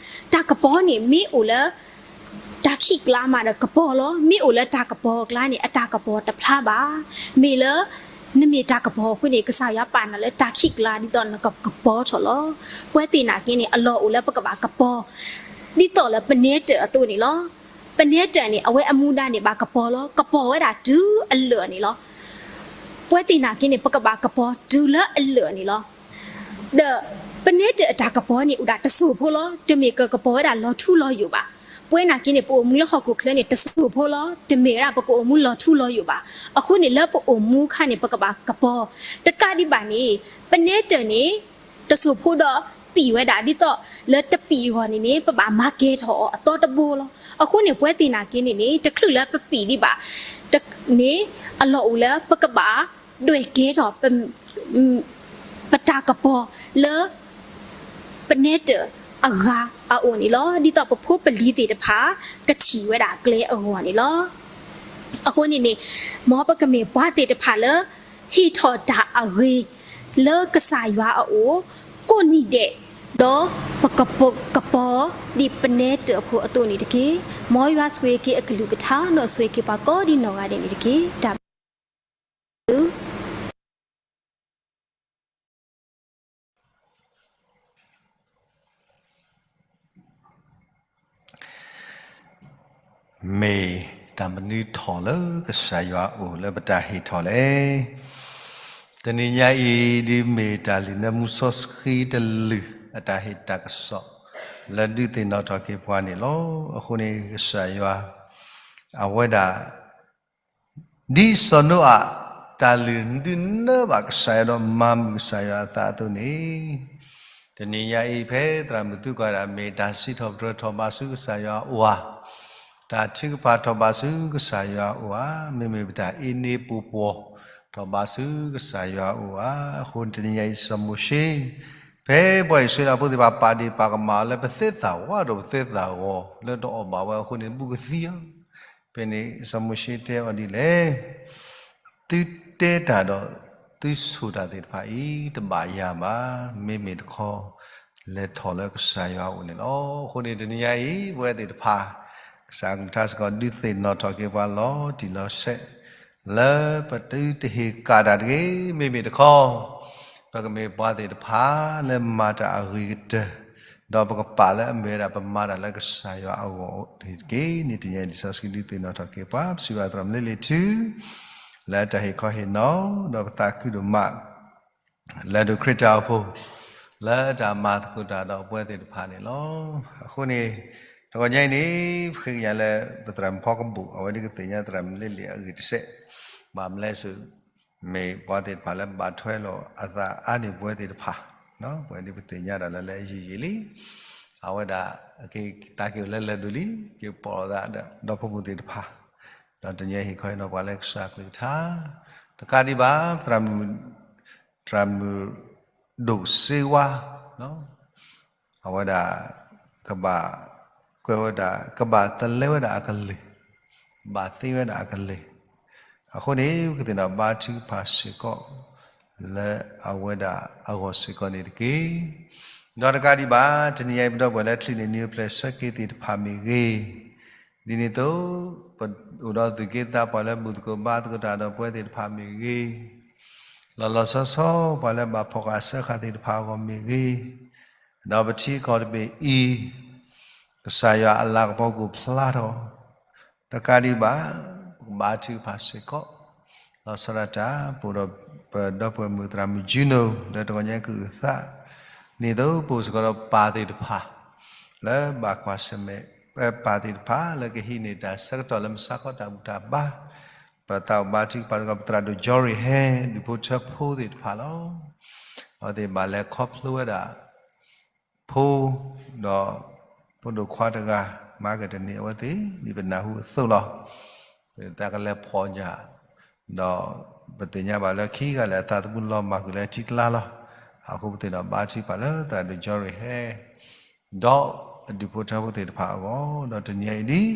တၢ်ကပီၤန့ၣ်မ့ၢ်အိၣ်လၢ တၢ်ခံးကျါမးဒီးကပီၤလီၤ. မ့ၢ်အိၣ်လၢတၢ်ကပီၤအကျါန့ၣ် အတၢ်ကပီၤတဖျါဘၣ်. မ့ၢ်လၢ နမ့ၢ်တၢ်ကပီၤအဃိန့ၣ် ကစၢ်ယွၤပာ်နၤလၢတၢ်ခံးကျါ ဒ်သိးနကကပီၤထီၣ်လီၤ. ပဝဲသ့ၣ်နာ်က့န့ၣ် အလီၢ်အိၣ်လၢပကဘၣ်ကပီၤ ဒ်သိးလၢပနဲတၢၢ်အသိးန့ၣ်လီၤ. ပနဲတၢၢ်န့ၣ် အဝဲအမူဒါန့ၣ် ဘၣ်ကပီၤလီၤ. ကပီၤဝဲဒၣ်တုၤအလၢာ်န့ၣ်လီၤ. ပဝဲသ့ၣ်နာ်က့န့ၣ် ပကဘၣ်ကပီၤတုၤလၢအလၢာ်န့ၣ်လီၤ. ဒီးပနဲတၢၢ်အတၢ်ကပီၤန့ၣ် အိၣ်ဒၣ်တစိၢ်ဖိလီၤ. တမ့ၢ်ကကပီၤဝဲဒၣ်လီၤထူလီၤယိာ်ဘၣ်. ပဝဲနာ်က့န့ၣ် ပအိၣ်မူလၢဟီၣ်ခိၣ်ချၢန့ၣ် တစိၢ်ဖိလီၤ. တမ့ၢ်ဝဲဒၣ်ပကအိၣ်မူလီၤထူလီၤယိာ်ဘၣ်. အဃိန့ၣ် လၢပအိၣ်မူအခါန့ၣ် ပကဘၣ်ကပီၤ. တကးဒံးဘၣ်န့ၣ် ပနဲတၢၢ်န့ၣ် တစိၢ်ဖိဒီးပံာ်ဝဲဒၣ် ဒ်သိးလၢတပံာ်အဂီၢ်န့ၣ်န့ၣ် ပဘၣ်မၤကဲၤထီၣ်အီၤအသီတဘိလီၤ. အဃိန့ၣ် ပဝဲသ့ၣ်နာ်က့န့ၣ်န့ၣ် တချုးလၢပပံာ်ဒံးဘၣ်န့ၣ် အလီၢ်အိၣ်လၢပကဘၣ်ဒွဲၣ်ကဲထီၣ် ပတၢ်ကပီၤလၢ ပနဲတၢၢ်အဂၤအအိၣ်န့ၣ်လီၤ. ဒ်သိးပဖိပလံၤသ့ၣ်တဖၣ် ကထံၣ်ဝဲဒၣ်ကျဲအဂီၢ်န့ၣ်လီၤ. အဃိန့ၣ်န့ၣ် မ်ပကမ့ၢ်ပှၤသ့ၣ်တဖၣ်လၢ ဟ့ၣ်ထီၣ်တၢ်အဂ့ၤ လၢကစၢ်ယွၤအအိၣ် ကိးနံၤဒဲး ဒီးပကပီၤ ကပီၤဒ်ပနဲတၢၢ်ဖိအသိးန့ၣ်တက့ၢ်. မ်ယွၤဆိၣ်ဂ့ၤက့ၤအကလုၢ်ကထါ ဒီးဆိၣ်ဂ့ၤက့ၤပှၤကိးဒ်နီၢ်ဂၤဒဲးန့ၣ်တက့ၢ်. တၢ်ဘျုး မ့ၢ်တၢ်မနုၤထီၣ်လၢကစၢ်ယွၤအအိၣ်လၢပတၢ်ဟ့ၣ်ထီၣ်လဲၣ်. တနံၤညါအံၤ ဒ်မ့ၢ်တၢ်လုၢ်နၢမူစီဆှံတလုၢ် အတၢ်ဟ့ၣ်တၢ်ကစီၣ် လၢဒုးသ့ၣ်နီၣ်ထီၣ်က့ၤပှၤန့ၣ်လီၤ. အဃိန့ၣ် ကစၢ်ယွၤ အဝဲဒၣ် ဒ်စီၤနိအၤ တၢ်လုၢ်ဒုးနၢဘၣ်ကစၢ်ယွၤဒီးမၤမုာ်ကစၢ်ယွၤအသးအသိးန့ၣ်, တနံၤညါအံၤ ဖဲသရၣ်မုၣ်သုကွၢ်ဒၣ် မ့ၢ်တၢ်စံးထီၣ်ပတြၢၤထီၣ်ဘးဆူကစၢ်ယွၤအအိၣ်ဧါ, တၢ်ထုကဖၣ်ထီၣ်ဘးဆူကစၢ်ယွၤအအိၣ်ဧါ, မ့မ့ၢ်ပတၢ်အ့န့ပူၤပှီၢ်ထီၣ်ဘးဆူကစၢ်ယွၤအအိၣ်ဧါ. အဃိတနံၤညါအံၤ စီၤမိၤၡ့ ဖဲပှၤအံၣ်စရ့လးဖိသ့ၣ်တဖၣ် ပာ်ဒ့ၣ်ပာ်ကမၣ်အီၤလၢပသ့သးဝါဒီးပသ့သးဂီၤ လၢတအီၣ်ဘၣ်ဝဲအဃိန့ၣ် ဘူးကသံဧါ. ဖဲန့ၣ် စီၤမိၤၡ့တဲအီၤဒ်လဲၣ်, သုတဲတၢ်ဒီးသုဆိၣ်တၢ်သ့ၣ်တဖၣ်အံၤ တဘၣ်ယၤဘၣ်. မ့မ့ၢ်တခီ လဲၤထီၣ်လၢကစၢ်ယွၤအအိၣ်န့ၣ်လီၤ. အဃိန့ၣ် တနံၤညါအံၤ ပဝဲသ့ၣ်တဖၣ် ကစၢ်အကလုၢ်ကထါစ့ၢ်ကီး ဒုးသ့ၣ်နီၣ်ထီၣ်က့ၤပှၤလီၤတံၢ်လီၤဆဲး လၢပသုတဟ့ၣ်ကၣ်တၢ်တဂ့ၤ. မ့မ့ၢ်တခီ ပကမ့ၢ်ပှၤသ့ၣ်တဖၣ်လၢမၤတၢ်အဂ့ၤကတၢၢ်, ဒီးပကပာ်လၢအမ့ၢ်ဝဲဒၣ်ပမၤတၢ်လၢကစၢ်ယွၤအဂီၢ်တက့ၢ်န့ၣ် တနံၤညါအံၤ လံာ်စီဆှံဒုးသ့ၣ်နီၣ်ထီၣ်က့ၤပှၤ ပစံးဘျုးသရၣ်မုၣ်လ့လ့ၣ်ထု လၢတၢ်ဟ့ၣ်ခီဟ့ၣ်နီၤ ဒီးပသးခုဒိၣ်မး လၢဒိၣ်ခရံာ်တၢ်အိၣ်ဖှိၣ် လၢတၢ်မၤသကိးတၢ်ဒီးပဝဲသ့ၣ်တဖၣ်န့ၣ်လီၤ. အဃိန့ၣ် တဂီၤညါအံၤန့ၣ် ပဃ့ကညးလၢ ပသရၣ်မုၣ်ဖီကဘူး အဝဲဒၣ်ကသ့ၣ်ညါသရၣ်မုၣ်လ့လ့ၣ်အဂ့ၢ်တစဲး, ဘၣ်မနုၤလဲၣ် မ့ၢ်ပှၤသ့ၣ်တဖၣ်လၢဘၣ်ထွဲလိာ်အသးအါန့ၢ်ပဝဲသ့ၣ်တဖၣ်, ပဝဲဒၣ်ပသ့ၣ်ညါဒီးလၢလၢအယံာ်ယံာ်လံ, အဝဲဒၣ် အက့ၤသးက့ၤအိၣ်လၢလၢၢ်ဒိၣ်လံ, က့ၤပိာ်လိာ်သးဒီးဒီဖိပူၤသ့ၣ်တဖၣ်, ဒီးတနံၤညါဟ့ၣ်ခီဟ့ၣ်နီၤပှၤလၢကစၢ်အကလုၢ်ကထါ, တကးဒံးဘၣ် သရၣ်မုၣ် သရၣ်မုၣ်ဒိၣ်စ့ဝါ အဝဲဒၣ် ကဘၣ်ကွဲးဝဲဒၣ် ကဘၣ်သလဲဝဲဒၣ်အကလုၢ်, ဘၣ်သ့ဝဲဒၣ်အကလုၢ်, အဃိန့ၣ် ပကသ့ၣ်နီၣ်ဘါထုကဖၣ်စ့ၢ်ကီး လၢအဝဲဒၣ်အဂီၢ်စ့ၢ်ကီးန့ၣ်တက့ၢ်. ဒီးတကးဒံးဘၣ် တနံၤညါအံၤ ပဒီပုၢ်ဝဲၢ်လၢချံးန့ၢ်နံၤအိၣ်ဖျဲၣ်ဆၢက့ၤသ့ၣ်တဖၣ်မ့ၢ်ဂ့ၤ, ဒ်န့ၣ်အသိး ပအိၣ်ဒီးသူၣ်က့သးပှၢ်လၢဘူၣ်သကိးဘါသကိးတၢ်ဒီးပဝဲသ့ၣ်တဖၣ်မ့ၢ်ဂ့ၤ, လီၤလီၤဆီဆီ ပှၤလၢဘၣ်ဖီၣ်ဃာ်စၢဃာ်သ့ၣ်တဖၣ်အဂီၢ်မ့ၢ်ဂ့ၤ, ဒီးပထံကီၢ်တဘ့ၣ်အံၤ ကစၢ်ယွၤအလၤကပီၤကအိၣ်ဖျါထီၣ်, တကးဒံးဘၣ် ပကဘါထုကဖၣ်စ့ၢ်ကီး, လီၤဆီဒၣ်တၢ် ပအိၣ်ဒီးပဒီပုၢ်ဝဲၢ်မုၣ်သရၣ်မုၣ် Juno လၢတဂီၤညါကဂုာ်သး, ဒ်န့ၣ်အသိး ပအိၣ်စ့ၢ်ကီးဒီးပၢ်သ့ၣ်တဖၣ် လၢဘၣ်ကွၢ်ဆၢၣ်မဲာ် ပၢ်သ့ၣ်တဖၣ် လၢကဟံးန့ၢ်တၢ်ဆၢကတီၢ်လၢမုၢ်ဆါခီတၢ်ဘူၣ်တၢ်ဘါ, ပသးအိၣ်ဘါထုကဖၣ်စ့ၢ်ကီး ပသရၣ်ဒိၣ် Jory ဟဲ ဒူၣ်ဖိထၢဖိသ့ၣ်တဖၣ်လီၤ. အဝဲသ့ၣ်ဘၣ်လဲၤခီဖျိဝဲဒၣ် ဖိ ဒီးဖိဒိၣ်ခွါတဂၤ မၤကတန့ၢ်အဝဲသ့ၣ် ဒ်ပနၢ်ဟူအသိးလီၤ. တၢ်ကလဲၤဖီၣ်ညၣ် ဒီးပသ့ၣ်ညါဘၣ်လၢခံဂၤလၢာ်အသးသမူလီၤမၢ်ကွံာ်လၢထံကျါလီၤ. အဃိပသ့ၣ်နီၣ်ဘါထုကဖၣ်လၢသရၣ်ဒိၣ် Jory ဟဲ ဒီးအဒူၣ်ဖိထၢဖိသ့ၣ်တဖၣ်အဂီၢ်, ဒီး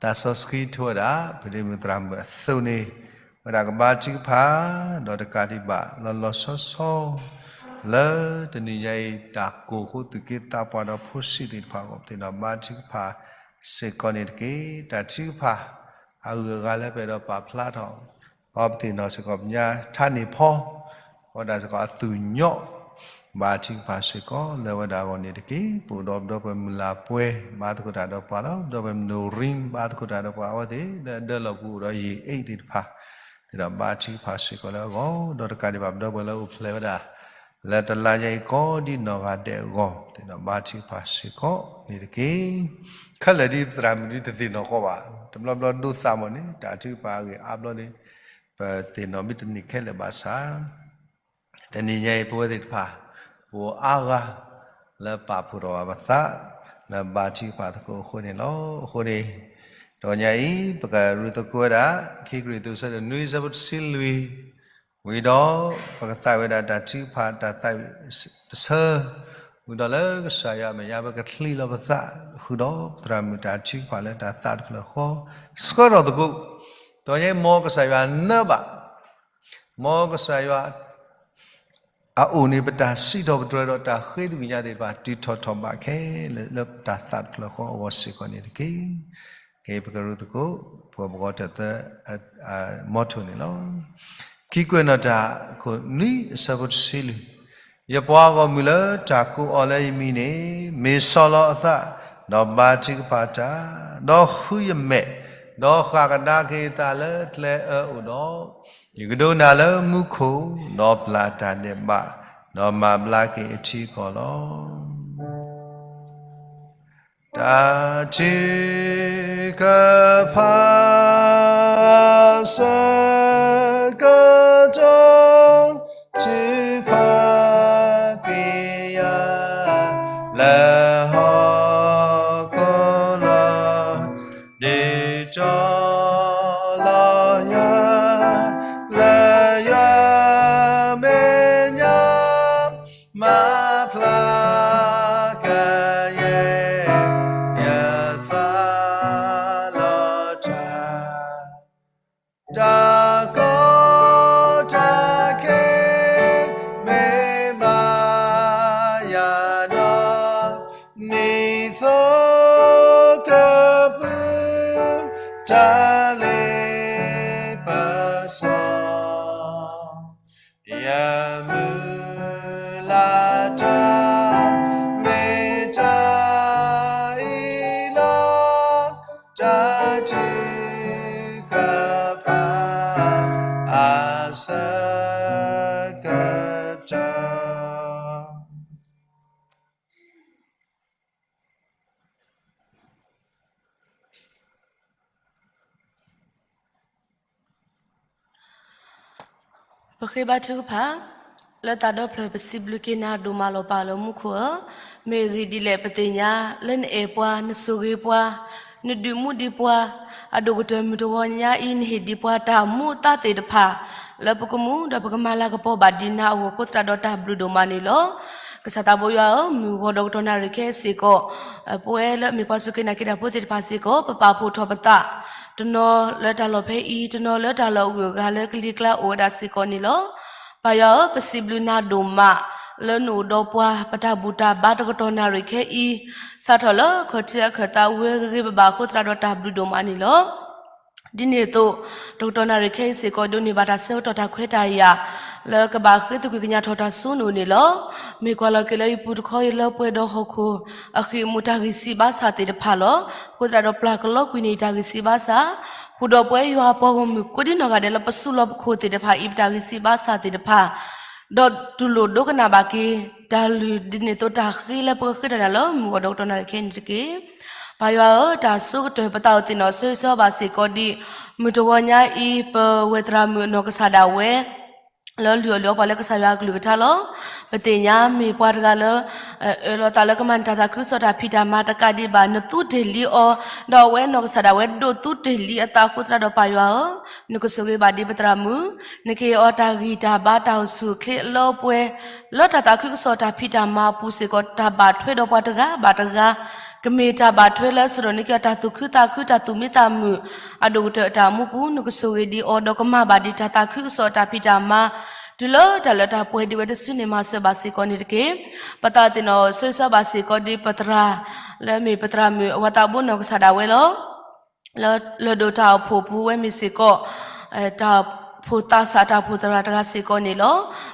တနံၤအံၤဒ် သးစီဆှံထိဝဲဒၣ် ဖံးဒ့မုၣ်သရၣ်မုၣ်အသိးန့ၣ်, ဝဲဒၣ်ကဘါထုကဖၣ် ဒီးတကးဒံးဘၣ် လီၤလီၤဆီဆီ လၢတနံၤညါအံၤ တၢ်ကိၢ်ဃိသုးက့သးပှၢ်ဒီးဖိဆံးသ့ၣ်တဖၣ်အဂီၢ် ပသ့ၣ်နီၣ်ဘါထုကဖၣ် စ့ၢ်ကီးန့ၣ်တက့ၢ်. တၢ်ထုကဖၣ်အဂုၤအဂၤလၢပအဲၣ်ဒိးပာ်ဖျါထီၣ် ပသ့ၣ်နီၣ်စ့ၢ်ကီးပညါ ထါန့ၢ်ဖီ ဝဲဒၣ်စ့ၢ်ကီးအသူၣ်ညီၣ် ဘါထုကဖၣ်စ့ၢ်ကီး လၢဝဲဒၣ်အဂီၢ်န့ၣ်တက့ၢ်. ပအိၣ်ဒီးပဒီပုၢ်ဝဲၢ်မုၢ်လၢ်ပှဲၤ ဘါသကိးတၢ်ဒီးပှၤလီၤ. ပဒီပုၢ်ဝဲၢ်မုၢ်နုာ်ရံ ဘါသကိးတၢ်ဒီးပှၤအဝဲသ့ၣ် လၢအဒၢလီၢ်ပူၤအိၣ်ဒီးယံာ်အ့ၣ်သ့ၣ်တဖၣ် သ့ၣ်ဒီးဘါထုကဖၣ်စ့ၢ်ကီးလၢအဂီၢ် ဒီးတကးဒံးဘၣ်ပဒီပုၢ်ဝဲၢ်လၢအိၣ်ဖျဲၣ်ဝဲဒၣ် လၢတလါညါအံၤကိးဒ်နီၢ်ဂၤဒဲးအဂီၢ် သ့ၣ်ဒီးဘါထုကဖၣ်စ့ၢ်ကီးန့ၣ်တက့ၢ်. ခဲလၢာ်ဒ်ပသရၣ်မုၣ်ဒ်တသ့ၣ်နီၣ်ဃီဘၣ်. တဘျီဘျီဒိသးမီၢ်န့ၣ် တၢ်ထုကဖၣ်အဂ့ၢ်အါဘျီန့ၣ် ပသ့ၣ်နီၣ်မ့ၢ်တန့ၢ်ခဲလၢာ်ဘၣ်ဆၣ် တနံၤညါအံၤပဝဲသ့ၣ်တဖၣ် ပအိၣ်အါဂၤ လၢပာ်ဖှိၣ်ထီၣ်ဘၣ်ပသး လၢဘါထုကဖၣ်သကိးအဃိန့ၣ်လီၤ. အဃိန့ၣ် တနံၤညါအံၤ ပကရူၢ်သကိးဝဲဒၣ် ခံကရံၣ်သူးဆၢဒိၣ်နွံဆၢဖိတဆံလွံၢ် ဝံၤဒီး ပကသးဝံၣ်ဝဲဒၣ်တၢ်ထုကဖၣ်တၢ်သးဝံၣ်တဆၢ ဝံၤဒီးလၢကစၢ်ယွၤအမဲာ်ညါ ပကချံးလီၤပသး ဃုာ်ဒီးပသရၣ်မုၣ်တၢ်ထုကဖၣ်လၢတၢ်သးတဖျၢၣ်ဃီ ဆှၢထီၣ်သကိး တနံၤညါအံၤ မ်ကစၢ်ယွၤနၢဘၣ် မ်ကစၢ်ယွၤ အအိၣ်န့ၣ် ပတၢ်စံးထီၣ်ပတြၢၤဒီးတၢ်ဃ့သကွံၢ်ကညးသ့ၣ်တဖၣ် တုၤထီၣ်ထီၣ်ဘးခဲလၢာ် လၢပတၢ်သးတဖျၢၣ်ဃီအဂီၢ်စ့ၢ်ကီးန့ၣ်တက့ၢ်. ကဲ ပကရူၢ်သကိး ပှၤပဂီၤတၢၢ်သၢ မီထိၣ်န့ၣ်လီၤ. ခံကွဲးနီၣ်တၢ် ခိၣ်နွံအဆၢဖိတဆံလွံၢ် ယပှၤဂီၢ်မုၢ်လၢတၢ်ကိးအီၤလၢယမံၤန့ၣ် မ့ၢ်ဆီၣ်လီၤအသး ဒီးဘါထုကဖၣ်တၢ်, ဒီးဃုယမဲာ်, ဒီးဃၣ်ကဒါက့ၤအသးလၢကျဲအၢအိၣ်ဒီး, ယကဒိကနၣ်လၢမူခိၣ်, ဒီးပျၢ်တၢ်ဒဲးဘး, ဒီးမၤဘျါက့ၤအထံအကီၢ်လီၤ. တၢ်ထုကဖၣ် ဆၢကတီၢ် ထုကဖၣ်ကွံာ်ယၤ လၢဟီၣ်ခိၣ်လီၤ, ဒုးတီလီၤယၤ လၢယွၤမဲာ်ညါ မၤဖျါကယဲၢ် ယသးလီၤတၢ်, တၢ်ကီတၢ်ခဲ မ့ၢ်ဘၣ်ယၤဒီး နံၣ်သိကပုၢ် တၢ်လ့ပစီ ယမုၢ်လၢ်တၢ် မ့ၢ်တၢ်အံၤလီၤ, တၢ်ထုကဖၣ် အဆၢကတီၢ် ပဃ့ဘါထုကဖၣ်, လၢသးဒီဖျၢၣ် ပစံးဘျုးက့ၤနၤဒိၣ်မးလီၤ ပၢ်လၢမူခိၣ်ဧၢ, မ့ၢ်အဂ့ၢ်ဒ်လဲၣ် ပသ့ၣ်ညါလၢနအဲၣ်ပှၤ, နဆိၣ်ဂ့ၤပှၤ, နဒုးမူဒံးပှၤ, အဒိၣ်ကတၢၢ်မုၢ်တဂီၤညါအံၤ နဟ့ၣ်ဒံးပှၤတၢ်မူအသးသ့ၣ်တဖၣ် လၢပကမူဒီးပကမၤလၤကပီၤဘၣ်ဒံးနၤအဂီၢ် ဃိသတးဒီးတၢ်ဘျုးဒိၣ်မးန့ၣ်လီၤ. ကစၢ်သးဘိယွၤဧၢ, မုၢ်ဂီၤဒီးကတီၢ်နၣ်ရံၣ်ခဲအံၤစ့ၢ်ကီး ပဝဲလၢအမ့ၢ်ပှၤစူၢ်က့ၤနာ်က့ၤတၢ်ဖိသ့ၣ်တဖၣ်စ့ၢ်ကီး ပပာ်ဖှိၣ်ထီၣ်ပသး တနီၤလၢတၢ်လီၢ်ဖဲအံၤ, တနီၤလၢတၢ်လီၢ်အဂုၤအဂၤလၢကလံၤကျါအိၣ်ဝဲဒၣ်စ့ၢ်ကီးန့ၣ်လီၤ. ပၢ်ယွၤဧၢ, ပစံးဘျုးနၤဒိၣ်မး လၢနအိၣ်ဒီးပှၤ ပတၢ်ဘူၣ်တၢ်ဘါတကတီၢ်နၣ်ရံၣ်ခဲအံၤ, စးထီၣ်လၢခီၣ်ထံးအခၢၣ်သးဝဲဂ့ၤဂ့ၤဘၣ်ဘၣ် ဃိသတးဒီးတၢ်ဘျုးဒိၣ်မးန့ၣ်လီၤ. ဒ်န့ၣ်အသိး တကတီၢ်နၣ်ရံၣ်ခဲအံၤစ့ၢ်ကီး ဒိးန့ၢ်ဘၣ်တၢ်ဆၢကတီၢ်တၢ်ခွဲးတၢ်ယာ် လၢကဘၣ်ဃ့သကွံာ်ကညးထီၣ်တၢ်စိနအိၣ်န့ၣ်လီၤ. မ့ၢ်ကွၢ်လီၤက့ၤလၢယပူၤတခီ ယလၢပှဲၤဒီးဟီၣ်ခိၣ် အဃံအမူးတၢ်ဂံၢ်စၢ်ဘါစၢ်သ့ၣ်တဖၣ်လီၤ. ဃိသတးဒီးပျၢ်ကလီကွံာ်န့ၢ်ယတၢ်ဂံၢ်စၢ်ဘါစၢ်, ဃုာ်ဒီးပဝဲယွၤအပှၤဂီၢ်မုၢ်ကိးဒံနီၢ်ဂၤဒဲးလၢပဆူၣ်လီၤပခိၣ်သ့ၣ်တဖၣ်အံၤ ပတၢ်ဂံၢ်စၢ်ဘါစၢ်သ့ၣ်တဖၣ် ဒီးတူၢ်လိာ်ဒိကနၣ်ဘၣ်က့ၤ တၢ်လုၢ်ဒ်န့ၣ်အသိးတၢ်ဃ့လၢပကဃ့ထီၣ်နၤလၢမုၢ်ဂီၤဒီးကတီၢ်နၣ်ရံၣ်ခဲအံၤန့ၣ်တက့ၢ်. ပၢ်ယွၤဧၢ, တၢ်ဆိကတၢၢ်ပသးအိၣ်သ့ၣ်နီၣ်ဆၢဂ့ၤဆၢဝါဘၣ်စ့ၢ်ကီးဒ် မုၢ်တဂီၤညါအံၤ ပဝဲၢ်သရၣ်မုၣ်အနီၢ်ကစၢ်ဒၣ်ဝဲ လၢလုၢ်အီၣ်လုၢ်အီပှၤလၢကစၢ်ယွၤအကလုၢ်ကထါလီၤ. ပသ့ၣ်ညါမ့ၢ်ပှၤတဂၤလၢ အၢၣ်လီၤသးလၢကမၤနၢၤတၢ်သးခုကစီၣ်တၢ်ဖံးတၢ်မၤတကးဒံးဘၣ် နသူတ့ၢ်လံအီၤ, ဒီးအဝဲနီၢ်ကစၢ်ဒၣ်ဝဲဒိးသူတ့ၢ်လံအသးဃိသတးဒီးပၢ်ယွၤဧၢ, နကဆိၣ်ဂ့ၤဘၣ်ဒံးပသရၣ်မုၣ်, နကဟ့ၣ်အီၤတၢ်ဂံၢ်တၢ်ဘါတၢ်အိၣ်ဆူၣ်အိၣ်ချ့အလၢအပှဲၤ လၢတၢ်သးခုကစီၣ်တၢ်ဖံးတၢ်မၤအပူၤစ့ၢ်ကီး တၢ်ဘၣ်ထွဲဒီးပှၤတဂၤဘၣ်တဂၤ ကမ့ၢ်တၢ်ဘၣ်ထွဲလၢအဆှၢထီၣ်န့ၢ်က့ၤအီၤတၢ်သူၣ်ခုသးခုတၢ်သူၣ်မံသးမုာ် အဒိၣ်ကတၢၢ်အတၢ်အိၣ်မူပူၤ နကဆိၣ်ဂ့ၤဒံးအီၤ ဒီးကမၤဘၣ်ဒံးတၢ်သးခုကစီၣ်အတၢ်ဖံးတၢ်မၤ တုၤလၢတၢ်လၢတၢ်ပှဲၤဒံးဝဲတစုန့ၣ် မၤစၢၤဘၣ်စ့ၢ်ကီးန့ၣ်တက့ၢ်. ပသးသ့ၣ်နီၣ်ဆိၣ်ဂ့ၤဘၣ်စ့ၢ်ကီးဒ်ပသရၣ် လၢမ့ၢ်ပသရၣ်မုၣ်အဝၤသးဘိနီၢ်ကစၢ်ဒၣ်ဝဲလီၤ. လၢလၢၢ်ဒိၣ်တၢ်အိၣ်ဖှိၣ်ပူၤဝဲမ့ၢ်စ့ၢ်ကီး တၢ်အိၣ်ဖှိၣ်သးစၢ်တၢ်အိၣ်ဖှိၣ်သရၣ်တဂၤစ့ၢ်ကီးန့ၣ်လီၤ.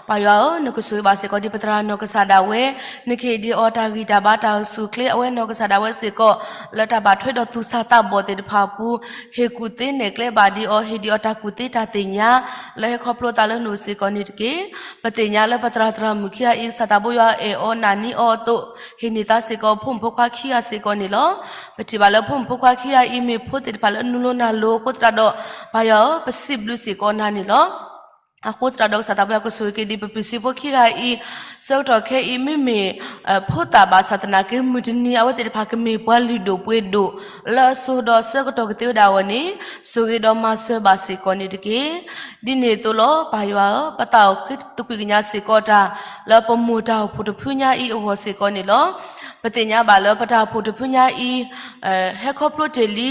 ပၢ်ယွၤဧၢ, နကဆိၣ်ဂ့ၤဘၣ်စ့ၢ်ကီးဒ်ပသရၣ်နီၢ်ကစၢ်ဒၣ်ဝဲ, နကဟ့ၣ်ဒံးအီၤတၢ်ဂံၢ်တၢ်ဘါတၢ်အိၣ်ဆူၣ်အိၣ်ချ့ အဝဲနီၢ်ကစၢ်ဒၣ်ဝဲစ့ၢ်ကီး လၢတၢ်ဘၣ်ထွဲဒီးသူၣ်စၢ်သးဘီၣ်သ့ၣ်တဖၣ်အပူၤ ဟ့ၣ်ကူၣ်သ့နဲၣ်ကျဲဘၣ်ဒံးအီၤ ဟ့ၣ်ဒံးအီၤတၢ်ကူၣ်သ့တၢ်သ့ၣ်ညါ လၢဟဲခီဖျိသးလၢနအိၣ်စ့ၢ်ကီးန့ၣ်တက့ၢ်. ပသ့ၣ်ညါလၢပသရၣ်သရၣ်မုၣ်ခံဂၤအံၤ ကစၢ်သးဘိယွၤအဲၣ်အီၤနာ်န့ၢ်အီၤအသိး ဟ့ၣ်န့ၢ်သးစ့ၢ်ကီးဖိမုၣ်ဖိခွါခံဂၤစ့ၢ်ကီးန့ၣ်လီၤ. ပထံၣ်ဘၣ်လၢဖိမုၣ်ဖိခွါခံဂၤအံၤ မ့ၢ်ဖိသ့ၣ်တဖၣ်လၢနူလိနၤလိၤအဃိသတးဒီး ပၢ်ယွၤဧၢ, ပစံးဘျုးစ့ၢ်ကီးနၤန့ၣ်လီၤ. အဃိသတးဒီးကစၢ်သးဘိယွၤကဆိၣ်ဂ့ၤက့ၤဒံးပပုၢ်စံးဖိခံဂၤအံၤ ဆၢကတီၢ်ခဲအံၤ မ့မ့ၢ် ဖိသၣ်ဘၣ်ဆၣ်သနာ်က့ မုၢ်တနံၤအဝဲသ့ၣ်တဖၣ်ကမ့ၢ်ပှၤလုၢ်ဒိၣ်ပှ့ၤဒိၣ် လၢအစိၤဒီးဆၢကတီၢ်ကသ့ဝဲဒၣ်အဂီၢ်န့ၣ် ဆိၣ်ဂ့ၤဒီးမၤစၢၤဘၣ်စ့ၢ်ကီးန့ၣ်တက့ၢ်. ဒ်န့ၣ်အသိးလီၤ ပၢ်ယွၤဧၢ, ပသးအိၣ်ဃ့သကွံၢ်ကညးစ့ၢ်ကီးတၢ် လၢပမိၢ်တၢ်အိၣ်ဖှိၣ်တဖုညါအံၤအဂီၢ်စ့ၢ်ကီးန့ၣ်လီၤ. ပသ့ၣ်ညါဘၣ်လၢပတၢ်အိၣ်ဖှိၣ်တဖုညါအံၤ ဟဲခီဖျိတ့ၢ်လံ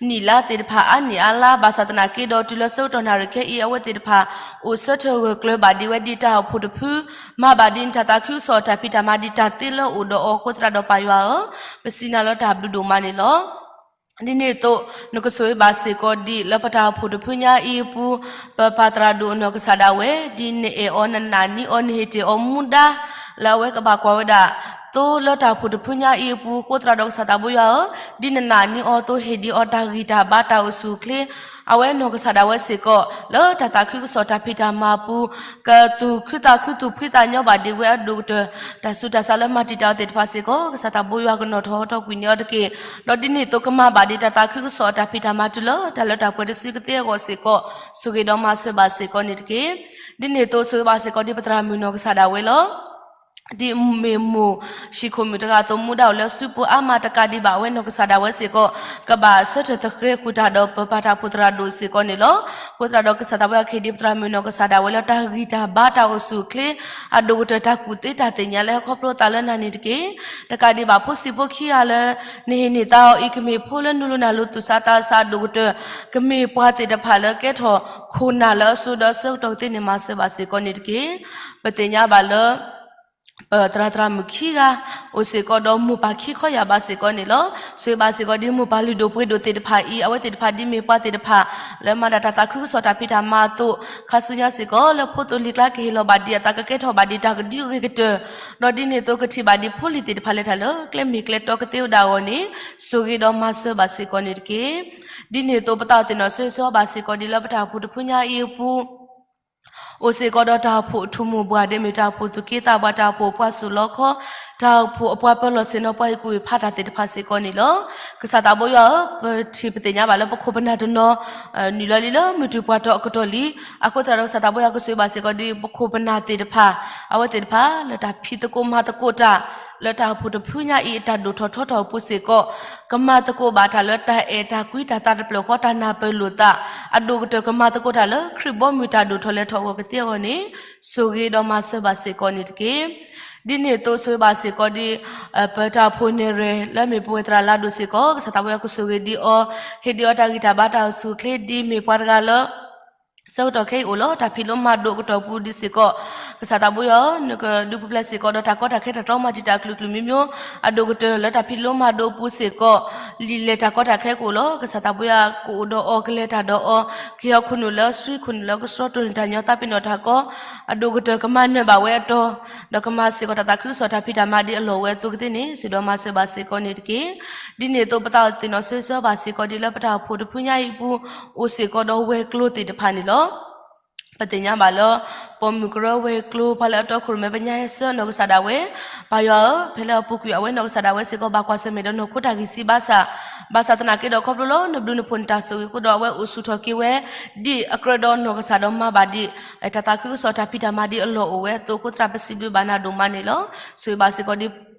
နံၣ်လါသ့ၣ်တဖၣ်အါနံၣ်အါလါ ဘၣ်ဆၣ်သနာ်က့ဒီး တုၤလၢဆၢကတီၢ်နၣ်ရံၣ်ခဲအံၤ အဝဲသ့ၣ်တဖၣ် အိၣ်ဆၢထၢၣ်ဂၢၢ်ကျၢၤဘၣ်ဒံးဝဲဒ်တၢ်အိၣ်ဖှိၣ်တဖု မၤဘၣ်ဒံးနတၢ်သးခုကစီၣ်အတၢ်ဖံးတၢ်မၤဒံးတၢ်သ့လၢအအိၣ်ဒီးအီၤအဃိသတးဒီးပၢ်ယွၤဧၢ, ပစံးနၤလၢတၢ်ဘျုးဒိၣ်မးန့ၣ်လီၤ. ဒ်န့ၣ်အသိး နကဆိၣ်ဂ့ၤဘၣ်စ့ၢ်ကီးဒံးလၢပတၢ်အိၣ်ဖှိၣ်တဖုညါအံၤအပူၤ ပပၢ်သရၣ်ဒိၣ်အနီၢ်ကစၢ်ဒၣ်ဝဲ ဒ်နအဲၣ်အီၤနနာ်န့ၢ်အီၤ နဟ့ၣ်တ့ၢ်အီၤမူဒါ လၢအဝဲကဘၣ်ကွၢ်ဝဲဒၣ် သိလၢတၢ်အိၣ်ဖှိၣ်တဖုညါအံၤအပူၤအဃိသတးဒီးကစၢ်သးဘိယွၤဧၢ, ဒ်နနာ်န့ၢ်အီၤအသိး ဟ့ၣ်ဒံးအီၤတၢ်ဂံၢ်တၢ်ဘါတၢ်အိၣ်ဆူၣ်အိၣ်ချ့ အဝဲနီၢ်ကစၢ်ဒၣ်ဝဲစ့ၢ်ကီး လၢတၢ်သးခုကစီၣ်တၢ်ဖံးတၢ်မၤအပူၤ ကသူၣ်ခုသးခုသူၣ်ဖှံသးညီဘၣ်ဒံးဝဲအဒိၣ်ကတၢၢ် တၢ်ဆူးတၢ်ဆါလၢမၤတံာ်တာ်အီၤသ့ၣ်တဖၣ်စ့ၢ်ကီး ကစၢ်သးဘိယွၤကနီၣ်ထီၣ်ဟီထီၣ်ကွံာ်န့ၢ်အီၤတက့ၢ်. ဒီးဒ်န့ၣ်အသိးကမၤဘၣ်ဒံးတၢ်သးခုကစီၣ်အတၢ်ဖံးတၢ်မၤတုၤလၢတၢ်လၢတၢ်ပှဲၤတစုကသ့အဂီၢ်စ့ၢ်ကီး ဆိၣ်ဂ့ၤဒီးမၤစၢၤဘၣ်စ့ၢ်ကီးန့ၣ်တက့ၢ်. ဒ်န့ၣ်အသိးဆိၣ်ဂ့ၤဘၣ်စ့ၢ်ကီးဒ်ပသရၣ်မုၣ်နီၢ်ကစၢ်ဒၣ်ဝဲလီၤ. ဒ်မ့ၢ်မိၢ်ဟံၣ်ခိၣ်မုၣ်တဂၤအသိး မူဒါအိၣ်လၢစုပူၤအါမးတကးဒံးဘၣ် အဝဲနီၢ်ကစၢ်ဒၣ်ဝဲစ့ၢ်ကီး ကဘၣ်ဆၢထၢၣ်သဃဲၤဃုာ်တၢ်ဒီးပပၢ်တၢ်အိၣ်ဖှိၣ်သရၣ်ဒိၣ်စ့ၢ်ကီးန့ၣ်လီၤ. အဃိသတးဒီးကစၢ်သးဘိယွၤကဟ့ၣ်ဒံးပသရၣ်မုၣ်နီၢ်ကစၢ်ဒၣ်ဝဲလၢတၢ်ဂံၢ်တၢ်ဘါတၢ်အိၣ်ဆူၣ်အိၣ်ချ့ အဒိၣ်ကတၢၢ်တၢ်ကူၣ်သ့တၢ်သ့ၣ်ညါလၢဟဲခီဖျိသးလၢနၤန့ၣ်တက့ၢ်. တကးဒံးဘၣ်ဖိဆံးဖိခံဂၤလၢ နဟ့ၣ်န့ၢ်သးအီၤအံၤ ကမ့ၢ်ဖိလၢနူလိနၤလိၤသူၣ်စၢ်သးစၢ်အဒိၣ်ကတၢၢ် ကမ့ၢ်ပှၤသ့ၣ်တဖၣ်လၢကဲထီၣ်ခိၣ်နၢ်လၢအစိၤဒီးဆၢကတီၢ်ကသ့န့ၣ် မၤစၢၤဘၣ်စ့ၢ်ကီးန့ၣ်တက့ၢ်. ပသ့ၣ်ညါဘၣ်လၢ ပသရၣ်သရၣ်မုၣ်ခံဂၤ အိၣ်စ့ၢ်ကီးဒီးမိၢ်ပၢ်ခံခီယာ်ဘၣ်စ့ၢ်ကီးန့ၣ်လီၤ. ဆိၣ်ဂ့ၤဘၣ်စ့ၢ်ကီးဒ်မိၢ်ပၢ်လုၢ်ဒိၣ်ပှ့ၤဒိၣ်သ့ၣ်တဖၣ်အံၤ အဝဲသ့ၣ်တဖၣ်ဒ်မ့ၢ်ပှၤသ့ၣ်တဖၣ် လၢမၤဒၣ်တၢ်သးခုကစီၣ်တၢ်ဖံးတၢ်မၤအသိး ခါဆူညါစ့ၢ်ကီး လၢဖိသိၣ်လံၤကျါကဟ့ၣ်လီၤဘၣ်ဒံးအသးကကဲထီၣ်ဘၣ်ဒံးတၢ်ကဒုအဂ့ၤကတၢၢ် ဒီးဒ်န့ၣ်အသိးကထံၣ်ဘၣ်ဒံးဖိလံၤသ့ၣ်တဖၣ်လၢတၢ်လၢကျဲမ့ၢ်ကျဲတီကသ့ဝဲဒၣ်အဂီၢ်န့ၣ် ဆိၣ်ဂ့ၤဒီးမၤစၢၤဘၣ်စ့ၢ်ကီးန့ၣ်တက့ၢ်. ဒ်န့ၣ်အသိးပသးအိၣ်သ့ၣ်နီၣ်ဆိၣ်ဂ့ၤဆိၣ်ဘၣ်စ့ၢ်ကီးဒ်လၢပတၢ်အိၣ်ဖှိၣ်တဖုညါအံၤအပူၤ အိၣ်စ့ၢ်ကီးဒီးတၢ်အိၣ်ဖှိၣ်အထူၣ်မိၢ်ပှၢ် ဒ်မ့ၢ်တၢ်အိၣ်ဖှိၣ်သူၣ်က့သးပှၢ် တၢ်အိၣ်ဖှိၣ်အပှၤစိာ်လီခီ တၢ်အိၣ်ဖှိၣ်အပှၤပၢၤလီၢ်ဆ့ၣ်နီၤပှၤဟ့ၣ်ကူၣ်ဟ့ၣ်ဖးတၢ်သ့ၣ်တဖၣ်စ့ၢ်ကီးန့ၣ်လီၤ. ကစၢ်သးဘိယွၤဧၢ, ပထံၣ်ပသ့ၣ်ညါဘၣ်လၢပခိၣ်ပနၢ်တနီၤ နုာ်လီၤလံလၢမုၢ်တူာ်ပှၢ်တီၤအကတီၢ်လံ. အဃိသတးဒီးကစၢ်သးဘိယွၤကဆိၣ်ဂ့ၤဘၣ်စ့ၢ်ကီးဒ်ပခိၣ်ပနၢ်သ့ၣ်တဖၣ် အဝဲသ့ၣ်တဖၣ်လၢတၢ်ဖံးသကိးမၤသကိးတၢ် လၢတၢ်အိၣ်ဖှိၣ်တဖုညါအံၤအတၢ်ဒိၣ်ထီၣ်ထီထီၣ်အပူၤစ့ၢ်ကီး ကမၤသကိးဘၣ်တၢ်လၢတၢ်အဲၣ်တၢ်ကွံတၢ်သးတဖျၢၣ်ဃီတၢ်နၢ်ပၢၢ်လိာ်သး အဒိၣ်ကတၢၢ်ကမၤသကိးတၢ်လၢခရံာ်ဘီမုၢ်တၢ်ဒိၣ်ထီၣ်လဲၤထီၣ်အဂီၢ်ကသ့အဂီၢ်န့ၣ် ဆိၣ်ဂ့ၤဒီးမၤစၢၤဘၣ်စ့ၢ်ကီးန့ၣ်တက့ၢ်. ဒ်န့ၣ်အသိးဆိၣ်ဂ့ၤဘၣ်စ့ၢ်ကီးဒ် ပတၢ်အိၣ်ဖှိၣ်နဲၣ်ရွဲၣ်လၢမ့ၢ်ပဝဲသရၣ်လါဒိၣ်စ့ၢ်ကီး ကစၢ်သးဘိယွၤကဆိၣ်ဂ့ၤဒံးအီၤ ဟ့ၣ်ဒံးအီၤတၢ်ဂံၢ်တၢ်ဘါတၢ်အိၣ်ဆူၣ်အိၣ်ချ့ဒ်မ့ၢ်ပှၤတဂၤလၢ ဆၢကတီၢ်ခဲအံၤအိၣ်လၢတၢ်ဖံးလိမၤဒိးအကတီၢ်ပူၤဒ်စ့ၢ်ကီး ကစၢ်သးဘိယွၤဧၢ, နကဒုးပူၤဖျဲးစ့ၢ်ကီးဒီးတၢ်ကီတၢ်ခဲတၢ်တြီမၤတံာ်တာ်အကလုာ်ကလုာ်မံၤမံၤ အဒိၣ်ကတၢၢ်လၢတၢ်ဖံးလိမၤဒိးအပူၤစ့ၢ်ကီး လံာ်လဲၢ်တၢ်ကီတၢ်ခဲကအိၣ်လီၤ. ကစၢ်သးဘိယွၤကအိၣ်ဒီးအီၤကလဲၤတၢ်ဒီးအီၤ ကဟ့ၣ်အီၤခိၣ်နူာ်လၢအဆှံ ခိၣ်နူာ်လၢကဆှီ တိၢ်န့ၢ်တၢ်ညီ သးပ့ၤနီၣ်တၢ်ကီ အဒိၣ်ကတၢၢ်ကမၤနၢၤဘၣ်ဝဲအတီၤ ဒီးကမၤစ့ၢ်ကီးတၢ်သးခုကစီၣ်တၢ်ဖံးတၢ်မၤဒ်အလီၢ်အိၣ်ဝဲအသိးကသ့န့ၣ် ဆိၣ်ဂ့ၤဒီးမၤစၢၤဘၣ်စ့ၢ်ကီးန့ၣ်တက့ၢ်. ဒ်န့ၣ်အသိးပသးအိၣ်သ့ၣ်နီၣ်ဆိၣ်ဂ့ၤဆိၣ်ဘၣ်စ့ၢ်ကီးဒ်လၢပတၢ်အိၣ်ဖှိၣ်တဖု ညါအံၤအပူၤ အိၣ်စ့ၢ်ကီးဒီးဝဲၤကျိၤသ့ၣ်တဖၣ်န့ၣ်လီၤ. ပသ့ၣ်ညါဘၣ်လၢ ပိာ်မုၣ်ကရၢဝဲၤကျိၤ ပှၤလၢအတီခိၣ်ရိၣ်မဲ ပညါဟဲဆှၢနီၢ်ကစၢ်ဒၣ်ဝဲ ပၢ်ယွၤဧၢ, ဖဲလၢအပူၤကွံာ်အဝဲနီၢ်ကစၢ်ဒၣ်ဝဲစ့ၢ်ကီး ဘၣ်ကွၢ်ဆၢၣ်မဲာ်ဒီးနီၢ်ခိတၢ်ဂံၢ်စၢ်ဘါစၢ်, ဘၣ်ဆၣ်သနာ်က့ဒီးခီဖျိလၢနဘျုးနဖှိၣ်နတၢ်ဆိၣ်ဂ့ၤအဃိဒီး အဝဲအိၣ်ဆူၣ်ထီၣ်က့ၤဝဲ ဒ်အကြၢးဒီးနီၢ်ကစၢ်ဒီးမၤဘၣ်ဒ် တၢ်သးခုကစီၣ်တၢ်ဖံးတၢ်မၤဒ်အလီၢ်အိၣ်ဝဲအသိးအဃိသတး ပစံးဘျုးဘၣ်နၤဒိၣ်မးန့ၣ်လီၤ. ဆိၣ်ဂ့ၤဘၣ်စ့ၢ်ကီးဒ်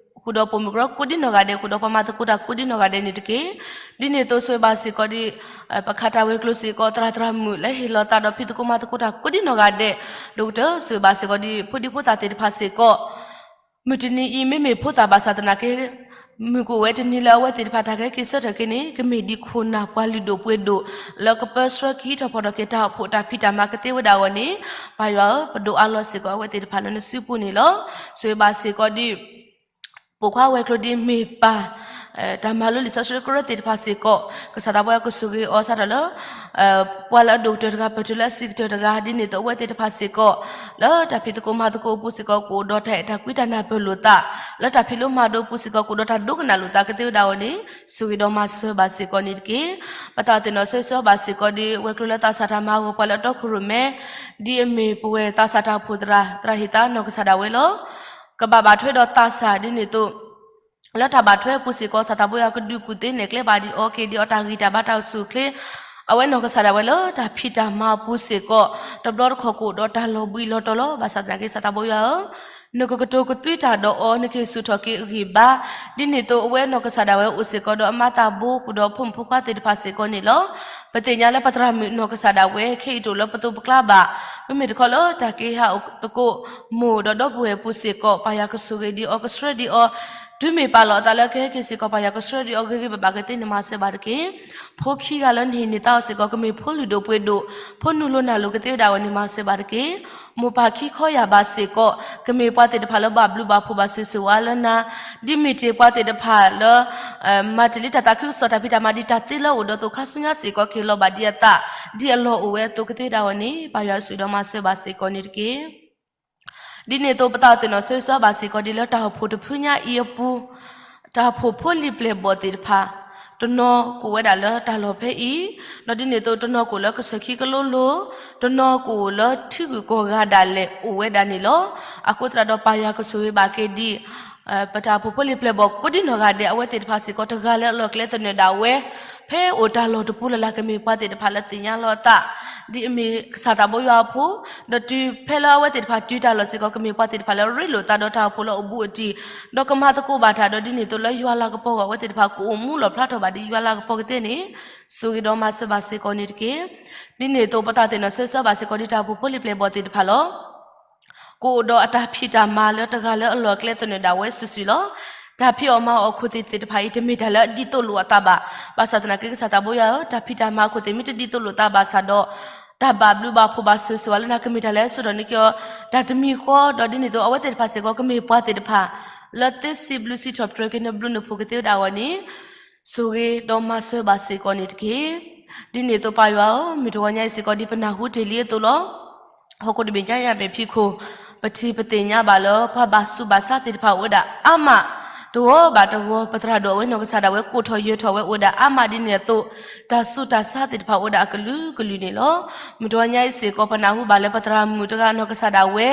ဃုာ်ဒီးပိာ်မုၣ်ကရၢကိးဒ်နီၢ်ဂၤဒဲး ဃုာ်ဒီးပှၤမၤသကိးတၢ်ကိးဒ်နီၢ်ဂၤဒဲးန့ၣ်တက့ၢ်. ဒ်န့ၣ်အသိးဆိၣ်ဂ့ၤဘၣ်စ့ၢ်ကီးဒ် ပခးတၢ်ဝဲၤကျိၤစ့ၢ်ကီး သရၣ်သရၣ်မုၣ်လၢဟ့ၣ်လီၤသးဒီးဖံးသကိးမၤသကိးတၢ်ကိးဒ်နီၢ်ဂၤဒဲး ဒိၣ်ကတၢၢ်ဆိၣ်ဂ့ၤဘၣ်စ့ၢ်ကီးဒ် ဖိဒံဖိသၣ်သ့ၣ်တဖၣ်စ့ၢ်ကီး မုၢ်တနံၤအံၤ မ့မ့ၢ်ဖိသၣ်ဘၣ်ဆၣ်သနာ်က့ မုၢ်ကအိၣ်ဝဲတနံၤလၢအဝဲသ့ၣ်တဖၣ်တၢ်ကဟဲက့ၤဆၢထၢၣ်က့ၤန့ၣ် ကမ့ၢ်ဒံးခိၣ်နၢ်ပှၤလုၢ်ဒိၣ်ပှ့ၤဒိၣ် လၢကပၢဆှၢကဟံးထီၣ်ဖီၣ်ထီၣ်က့ၤတၢ်အိၣ်ဖှိၣ်တၢ်ဖံးတၢ်မၤကသ့ဝဲဒၣ်အဂီၢ်န့ၣ်, ပၢ်ယွၤဧၢ, ပဒိးအါလီၤစ့ၢ်ကီးအဝဲသ့ၣ်တဖၣ်လၢနစုပူၤန့ၣ်လီၤ. ဆိၣ်ဂ့ၤဘၣ်စ့ၢ်ကီးဒ် ပိာ်ခွါဝဲၤကျိၤဒ်မ့ၢ်ပၢ် တၢ်မၤလိလံာ်စီဆှံကရၢသ့ၣ်တဖၣ်စ့ၢ်ကီး, ကစၢ်သးဘိယွၤကဆိၣ်ဂ့ၤအီၤစးထီၣ်လၢ ပှၤလၢအဒိၣ်ကတၢၢ်တဂၤ ပတုၤလၢအဆံးကတၢၢ်တဂၤ ဒ်န့ၣ်အသိးအဝဲသ့ၣ်တဖၣ်စ့ၢ်ကီး လၢတၢ်ဖံးသကိးမၤသကိးအပူၤစ့ၢ်ကီး ကအိၣ်ဒီးတၢ်အဲၣ်တၢ်ကွံတၢ်နၢ်ပၢၢ်လိာ်သး, လၢတၢ်ဖံးလိမၤဒိးအပူၤစ့ၢ်ကီး ကအိၣ်ဒီးတၢ်ဒိကနၣ်လိာ်သးကသ့ဝဲဒၣ်အဂီၢ်န့ၣ်, ဆိၣ်ဂ့ၤဒီးမၤစၢၤဘၣ်စ့ၢ်ကီးန့ၣ်တက့ၢ်. ပသးသ့ၣ်နီၣ်ဆၢဂ့ၤဆၢဝါဘၣ်စ့ၢ်ကီးဒ် ဝဲၤကျိၤလၢသးစၢ်တၢ်မၤအဂီၢ် ပှၤလၢအတီခိၣ်ရိၣ်မဲ ဒ်အမ့ၢ်ပဝဲသးစၢ်တၢ်အိၣ်ဖှိၣ်သရၣ် သရၣ်ဟ့ၣ်သါနီၢ်ကစၢ်ဒၣ်ဝဲလီၤ. ကဘၣ်ဘၣ်ထွဲဒီးသးစၢ်ဒ်န့ၣ်အသိး လၢတၢ်ဘၣ်ထွဲအပူၤစ့ၢ်ကီး ကစၢ်သးဘိယွၤကဒုးကူၣ်သ့နဲၣ်ကျဲဘၣ်ဒံးအီၤ က့ၤဒံးအီၤတၢ်ဂံၢ်တၢ်ဘါတၢ်အိၣ်ဆူၣ်အိၣ်ချ့, အဝဲနီၢ်ကစၢ်ဒၣ်ဝဲလၢတၢ်ဖံးတၢ်မၤအပူၤစ့ၢ်ကီး တဘျီတခီၣ်ကအိၣ်ဒီးတၢ်လီၤဘှံးလီၤတီၤလီၤ. ဘၣ်ဆၣ်သနာ်က့ ကစၢ်သးဘိယွၤဧၢ, နကကတိၤကသွံတၢ်ဒီးအီၤ နကဟ့ၣ်ဆူၣ်ထီၣ်က့ၤအဂံၢ်ဘါ, ဒ်န့ၣ်အသိးအဝဲနီၢ်ကစၢ်ဒၣ်ဝဲအိၣ်စ့ၢ်ကီးဒီးအမါသးဘိဃုာ်ဒီးဖိမုၣ်ဖိခွါသ့ၣ်တဖၣ်စ့ၢ်ကီးန့ၣ်လီၤ. ပသ့ၣ်ညါလၢပသရၣ်မုၣ်နီၢ်ကစၢ်ဒၣ်ဝဲ ခဲအံၤတအိၣ်လၢပသိးပကျါဘၣ်, မ့မ့ၢ်တခီလၢတၢ်က့ၤဟးအိၣ်သကိး မိၢ်ဒီးဒီပုၢ်ဝဲၢ်အပူၤစ့ၢ်ကီး ပၢ်ယွၤကဆိၣ်ဂ့ၤဒံးအီၤ ကဆှၢဒံးအီၤ, တုၤမ့ၢ်ပာ်လီၤအသးလၢကဟဲက့ၤစ့ၢ်ကီး ပၢ်ယွၤကဆှၢဒံးအီၤဂ့ၤဂ့ၤဘၣ်ဘၣ်ကသ့န့ၣ်မၤစၢၤဘၣ်တက့ၢ်. ဖိခံဂၤလၢနဟ့ၣ်န့ၢ်သါအီၤစ့ၢ်ကီး ကမ့ၢ်ဖိလုၢ်ဒိၣ်ပှ့ၤဒိၣ်, ဖိနုာ်လိၤနၢ်လိၤကသ့ဝဲဒၣ်အဂီၢ်န့ၣ်မၤစၢၤဘၣ်တက့ၢ်. မိၢ်ပၢ်ခံခီယၢ်ဘၣ်စ့ၢ်ကီး ကမ့ၢ်ပှၤသ့ၣ်တဖၣ်လၢဘၣ်ဘျုးဘၣ်ဖှိၣ်ဘၣ်ဆိၣ်ဂ့ၤဆိၣ်ဝါလၢနၤ, ဒ်မ့ၢ်တ့ၢ်ပှၤသ့ၣ်တဖၣ်လၢ မၤတ့ၢ်လံတၢ်သးခုကစီၣ်တၢ်ဖံးတၢ်မၤဒ်တၢ်သ့လၢအအိၣ်ဒီးသိးခါဆူညါစ့ၢ်ကီး ကဟ့ၣ်လီၤဘၣ်ဒံးအသး ဒ်အလီၢ်အိၣ်ဝဲအသိးကသ့ဝဲဒၣ်အဂီၢ်န့ၣ် ပၢ်ယွၤဆိၣ်ဂ့ၤဒီးမၤစၢၤဘၣ်စ့ၢ်ကီးန့ၣ်တက့ၢ်. ဒ်န့ၣ်အသိး ပသးသ့ၣ်နီၣ်ဆၢဂ့ၤဆၢဝါဘၣ်စ့ၢ်ကီးဒ်လၢတၢ်အိၣ်ဖှိၣ်တဖုညါအံၤအပူၤ, တၢ်အိၣ်ဖှိၣ်ဖိလံၤပျဲၢ်ဘီၣ်သ့ၣ်တဖၣ် တနီၤကအိၣ်ဝဲဒၣ်လၢတၢ်လီၢ်ဖဲအံၤ, ဒီးဒ်န့ၣ်အသိးတနီၤကအိၣ်လၢကစၢၢ်ခံကလိလိၤ, တနီၤကအိၣ်လၢထံဂုၤကီၢ်ဂၤဒၣ်လဲာ်အိၣ်ဝဲဒၣ်န့ၣ်လီၤ. အဃိသတးဒီးပၢ်ယွၤကဆိၣ်ဂ့ၤဘၣ်က့ၤဒ် ပတၢ်အိၣ်ဖှိၣ်ဖိလံၤပျဲၢ်ဘီၣ်ကိးဒ်နီၢ်ဂၤဒဲး အဝဲသ့ၣ်တဖၣ်စ့ၢ်ကီးတဂၤလၢအလီၢ်ကျဲသနၢၣ်ဒၣ်ဝဲ ဖဲအိၣ်တၢ်လီၢ်တပူၤလၢ်လၢ် ကမ့ၢ်ပှၤသ့ၣ်တဖၣ်လၢသ့ၣ်ညါလီၤအသး ဒ်အမ့ၢ်ကစၢ်သးဘိယွၤအဖိ, ဒီးတုၤဖဲလၢအဝဲသ့ၣ်တဖၣ်တုၤတၢ်လီၢ်စ့ၢ်ကီး ကမ့ၢ်ပှၤသ့ၣ်တဖၣ်လၢရ့လိာ်သးဒီးတၢ်အိၣ်ဖှိၣ်လၢအဘူးအတံၢ်, ဒီးကမၤသကိးဘၣ်တၢ်ဒီးဒ်န့ၣ်အသိးလၢယွၤလၤကပီၤအဂီၢ် အဝဲသ့ၣ်တဖၣ်ကအိၣ်မူလီၣ်ဖျါထီၣ်ဘၣ်ဒ်ယွၤလၤကပီၤကသ့န့ၣ်, ဆိၣ်ဂ့ၤဒီးမၤစၢၤဘၣ်စ့ၢ်ကီးန့ၣ်တက့ၢ်. ဒ်န့ၣ်အသိး ပသးသ့ၣ်နီၣ်ဆၢဂ့ၤဆၢဝါဘၣ်စ့ၢ်ကီးဒ်တၢ်အိၣ်ဖှိၣ်ဖိလံၤပျဲၢ်ဘီၣ်သ့ၣ်တဖၣ်လီၤ. ကအိၣ်ဒီးအတၢ်ဖံးတၢ်မၤလၢတဂၤလၢအလီၢ်ကျဲသနၢၣ်ဒၣ်ဝဲစုာ်စုာ်လီၤ. တၢ်ဖံးအီၣ်မၤအီၣ်အခိၣ်သ့ၣ်သ့ၣ်တဖၣ်အံၤ တမ့ၢ်တၢ်လၢအဒ်သိးလိာ်အသးဘၣ်. ဘၣ်ဆၣ်သနာ်က့ ကစၢ်သးဘိယွၤဧၢ, တၢ်ဖံးတၢ်မၤအခိၣ်သ့ၣ်မ့ၢ်တဒ်သိးလိာ်သးဘၣ်ဆၣ်ဒီး တၢ်ဘၣ်ဘျုးဘၣ်ဖှိၣ်ဘၣ်ဆိၣ်ဂ့ၤဆိၣ်ဝါလၢနၤ ကမ့ၢ်တၢ်လၢအဆိၣ်ထီၣ်န့ၢ်က့ၤအီၤ တၢ်တမံၤဃီ, ဒီးဒ်န့ၣ်အသိး အဝဲသ့ၣ်တဖၣ်စ့ၢ်ကီး ကမ့ၢ်ပှၤသ့ၣ်တဖၣ် လၢသ့စံးဘျုးစံးထီၣ်ပတြၢၤက့ၤနဘျုးနဖှိၣ်ကသ့ဝဲဒၣ်အဂီၢ်န့ၣ် ဆိၣ်ဂ့ၤဒီးမၤစၢၤဘၣ်စ့ၢ်ကီးန့ၣ်တက့ၢ်. ဒ်န့ၣ်အသိးပၢ်ယွၤဧၢ, မုၢ်တဂီၤညါအံၤစ့ၢ်ကီး ဒ်ပနၢ်ဟူတ့ၢ်လံအသိးလီၤ. ဟီၣ်ခိၣ်တဘ့ၣ်ညါယၤမဲာ်ဖံးခိၣ် ပထံၣ်ပသ့ၣ်ညါဘၣ်လၢ ပှၤဘၣ်ဆူးဘၣ်ဆါသ့ၣ်တဖၣ်အိၣ်ဝဲဒၣ်အါမး, တဂီၤဘၣ်တဂီၤ ပသရၣ်ဒိၣ်အဝဲနီၢ်ကစၢ်ဒၣ်ဝဲ ကိးထီၣ်ယၢၤထီၣ်ဝဲအိၣ်ဝဲဒၣ်အါမးဒ်န့ၣ်အသိး, တၢ်ဆူးတၢ်ဆါသ့ၣ်တဖၣ်အိၣ်ဝဲဒၣ်အကလုာ်ကလုာ်န့ၣ်လီၤ. မုၢ်တဂီၤညါအံၤစ့ၢ်ကီး ပနၢ်ဟူဘၣ်လၢပသရၣ်မုၣ်တဂၤနီၢ်ကစၢ်ဒၣ်ဝဲ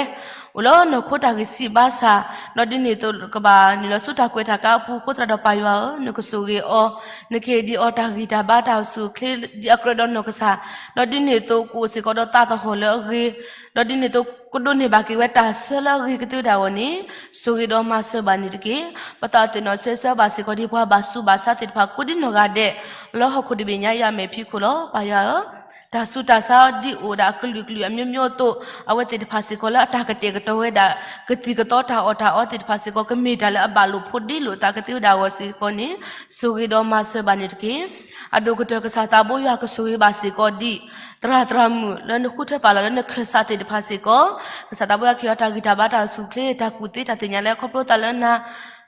အိၣ်လၢနီၢ်ခိတၢ်ဂံၢ်စၢ်ဘါစၢ်, ဒီးဒ်န့ၣ်အသိးကဘၣ်နုာ်လီၤဆူတၢ်ကွဲးတၢ်ကါအပူၤအဃိသတးဒီးပၢ်ယွၤဧၢ, နကဆိၣ်ဂ့ၤအီၤ, နကဟ့ၣ်ဒံးအီၤတၢ်ဂံၢ်တၢ်ဘါတၢ်အိၣ်ဆူၣ်အိၣ်ချ့ ဒ်အကြၢးဒီးနီၢ်ကစၢ်, ဒီးဒ်န့ၣ်အသိးကအိၣ်စ့ၢ်ကီးဒီးသးသဟီၣ်လၢအဂ့ၤ, ဒီးဒ်န့ၣ်အသိးကဒိးန့ၢ်ဘၣ်က့ၤဝဲတၢ်ဆၢလၢအဂ့ၤကသ့ဝဲဒၣ်အဂီၢ်န့ၣ်, ဆိၣ်ဂ့ၤဒီးမၤစၢၤဘၣ်န့ၣ်တက့ၢ်. ပသးသ့ၣ်နီၣ်ဆၢဂ့ၤဆၢဝါဘၣ်စ့ၢ်ကီးဒ်ပှၤဘၣ်ဆူးဘၣ်ဆါသ့ၣ်တဖၣ် ကိးဒ်နီၢ်ဂၤဒဲး လၢဟီၣ်ခိၣ်တဘ့ၣ်ညါယၤမဲာ်ဖံးခိၣ်လီၤ. ပၢ်ယွၤဧၢ, တၢ်ဆူးတၢ်ဆါဒ်အိၣ်ဒၣ်အကလုာ်ကလုာ်အမျိုးမျိုးအသိး, အဝဲသ့ၣ်တဖၣ်စ့ၢ်ကီးလၢအတၢ်ကတဲာ်ကတီၤဝဲဒၣ် ကသံၣ်ကသီတၢ်အီၣ်တၢ်အီသ့ၣ်တဖၣ်စ့ၢ်ကီး ကမ့ၢ်တၢ်လၢအဘၣ်လိာ်ဖိးဒ့လိာ်သးကသ့ဝဲဒၣ်အဂီၢ်စ့ၢ်ကီးန့ၣ်, ဆိၣ်ဂ့ၤဒီးမၤစၢၤဘၣ်န့ၣ်တက့ၢ်. အဒိၣ်ကတၢၢ်ကစၢ်သးဘိယွၤကဆိၣ်ဂ့ၤဘၣ်စ့ၢ်ကီးဒ် သရၣ်သရၣ်မုၣ်လၢနဃုထၢပာ်လီၤလၢနခၢၣ်စးသ့ၣ်တဖၣ်စ့ၢ်ကီး, ကစၢ်သးဘိယွၤကဟ့ၣ်အီၤတၢ်ဂံၢ်တၢ်ဘါတၢ်အိၣ်ဆူၣ်အိၣ်ချ့ တၢ်ကူၣ်သ့တၢ်သ့ၣ်ညါလၢခီဖျိသးလၢနၤ,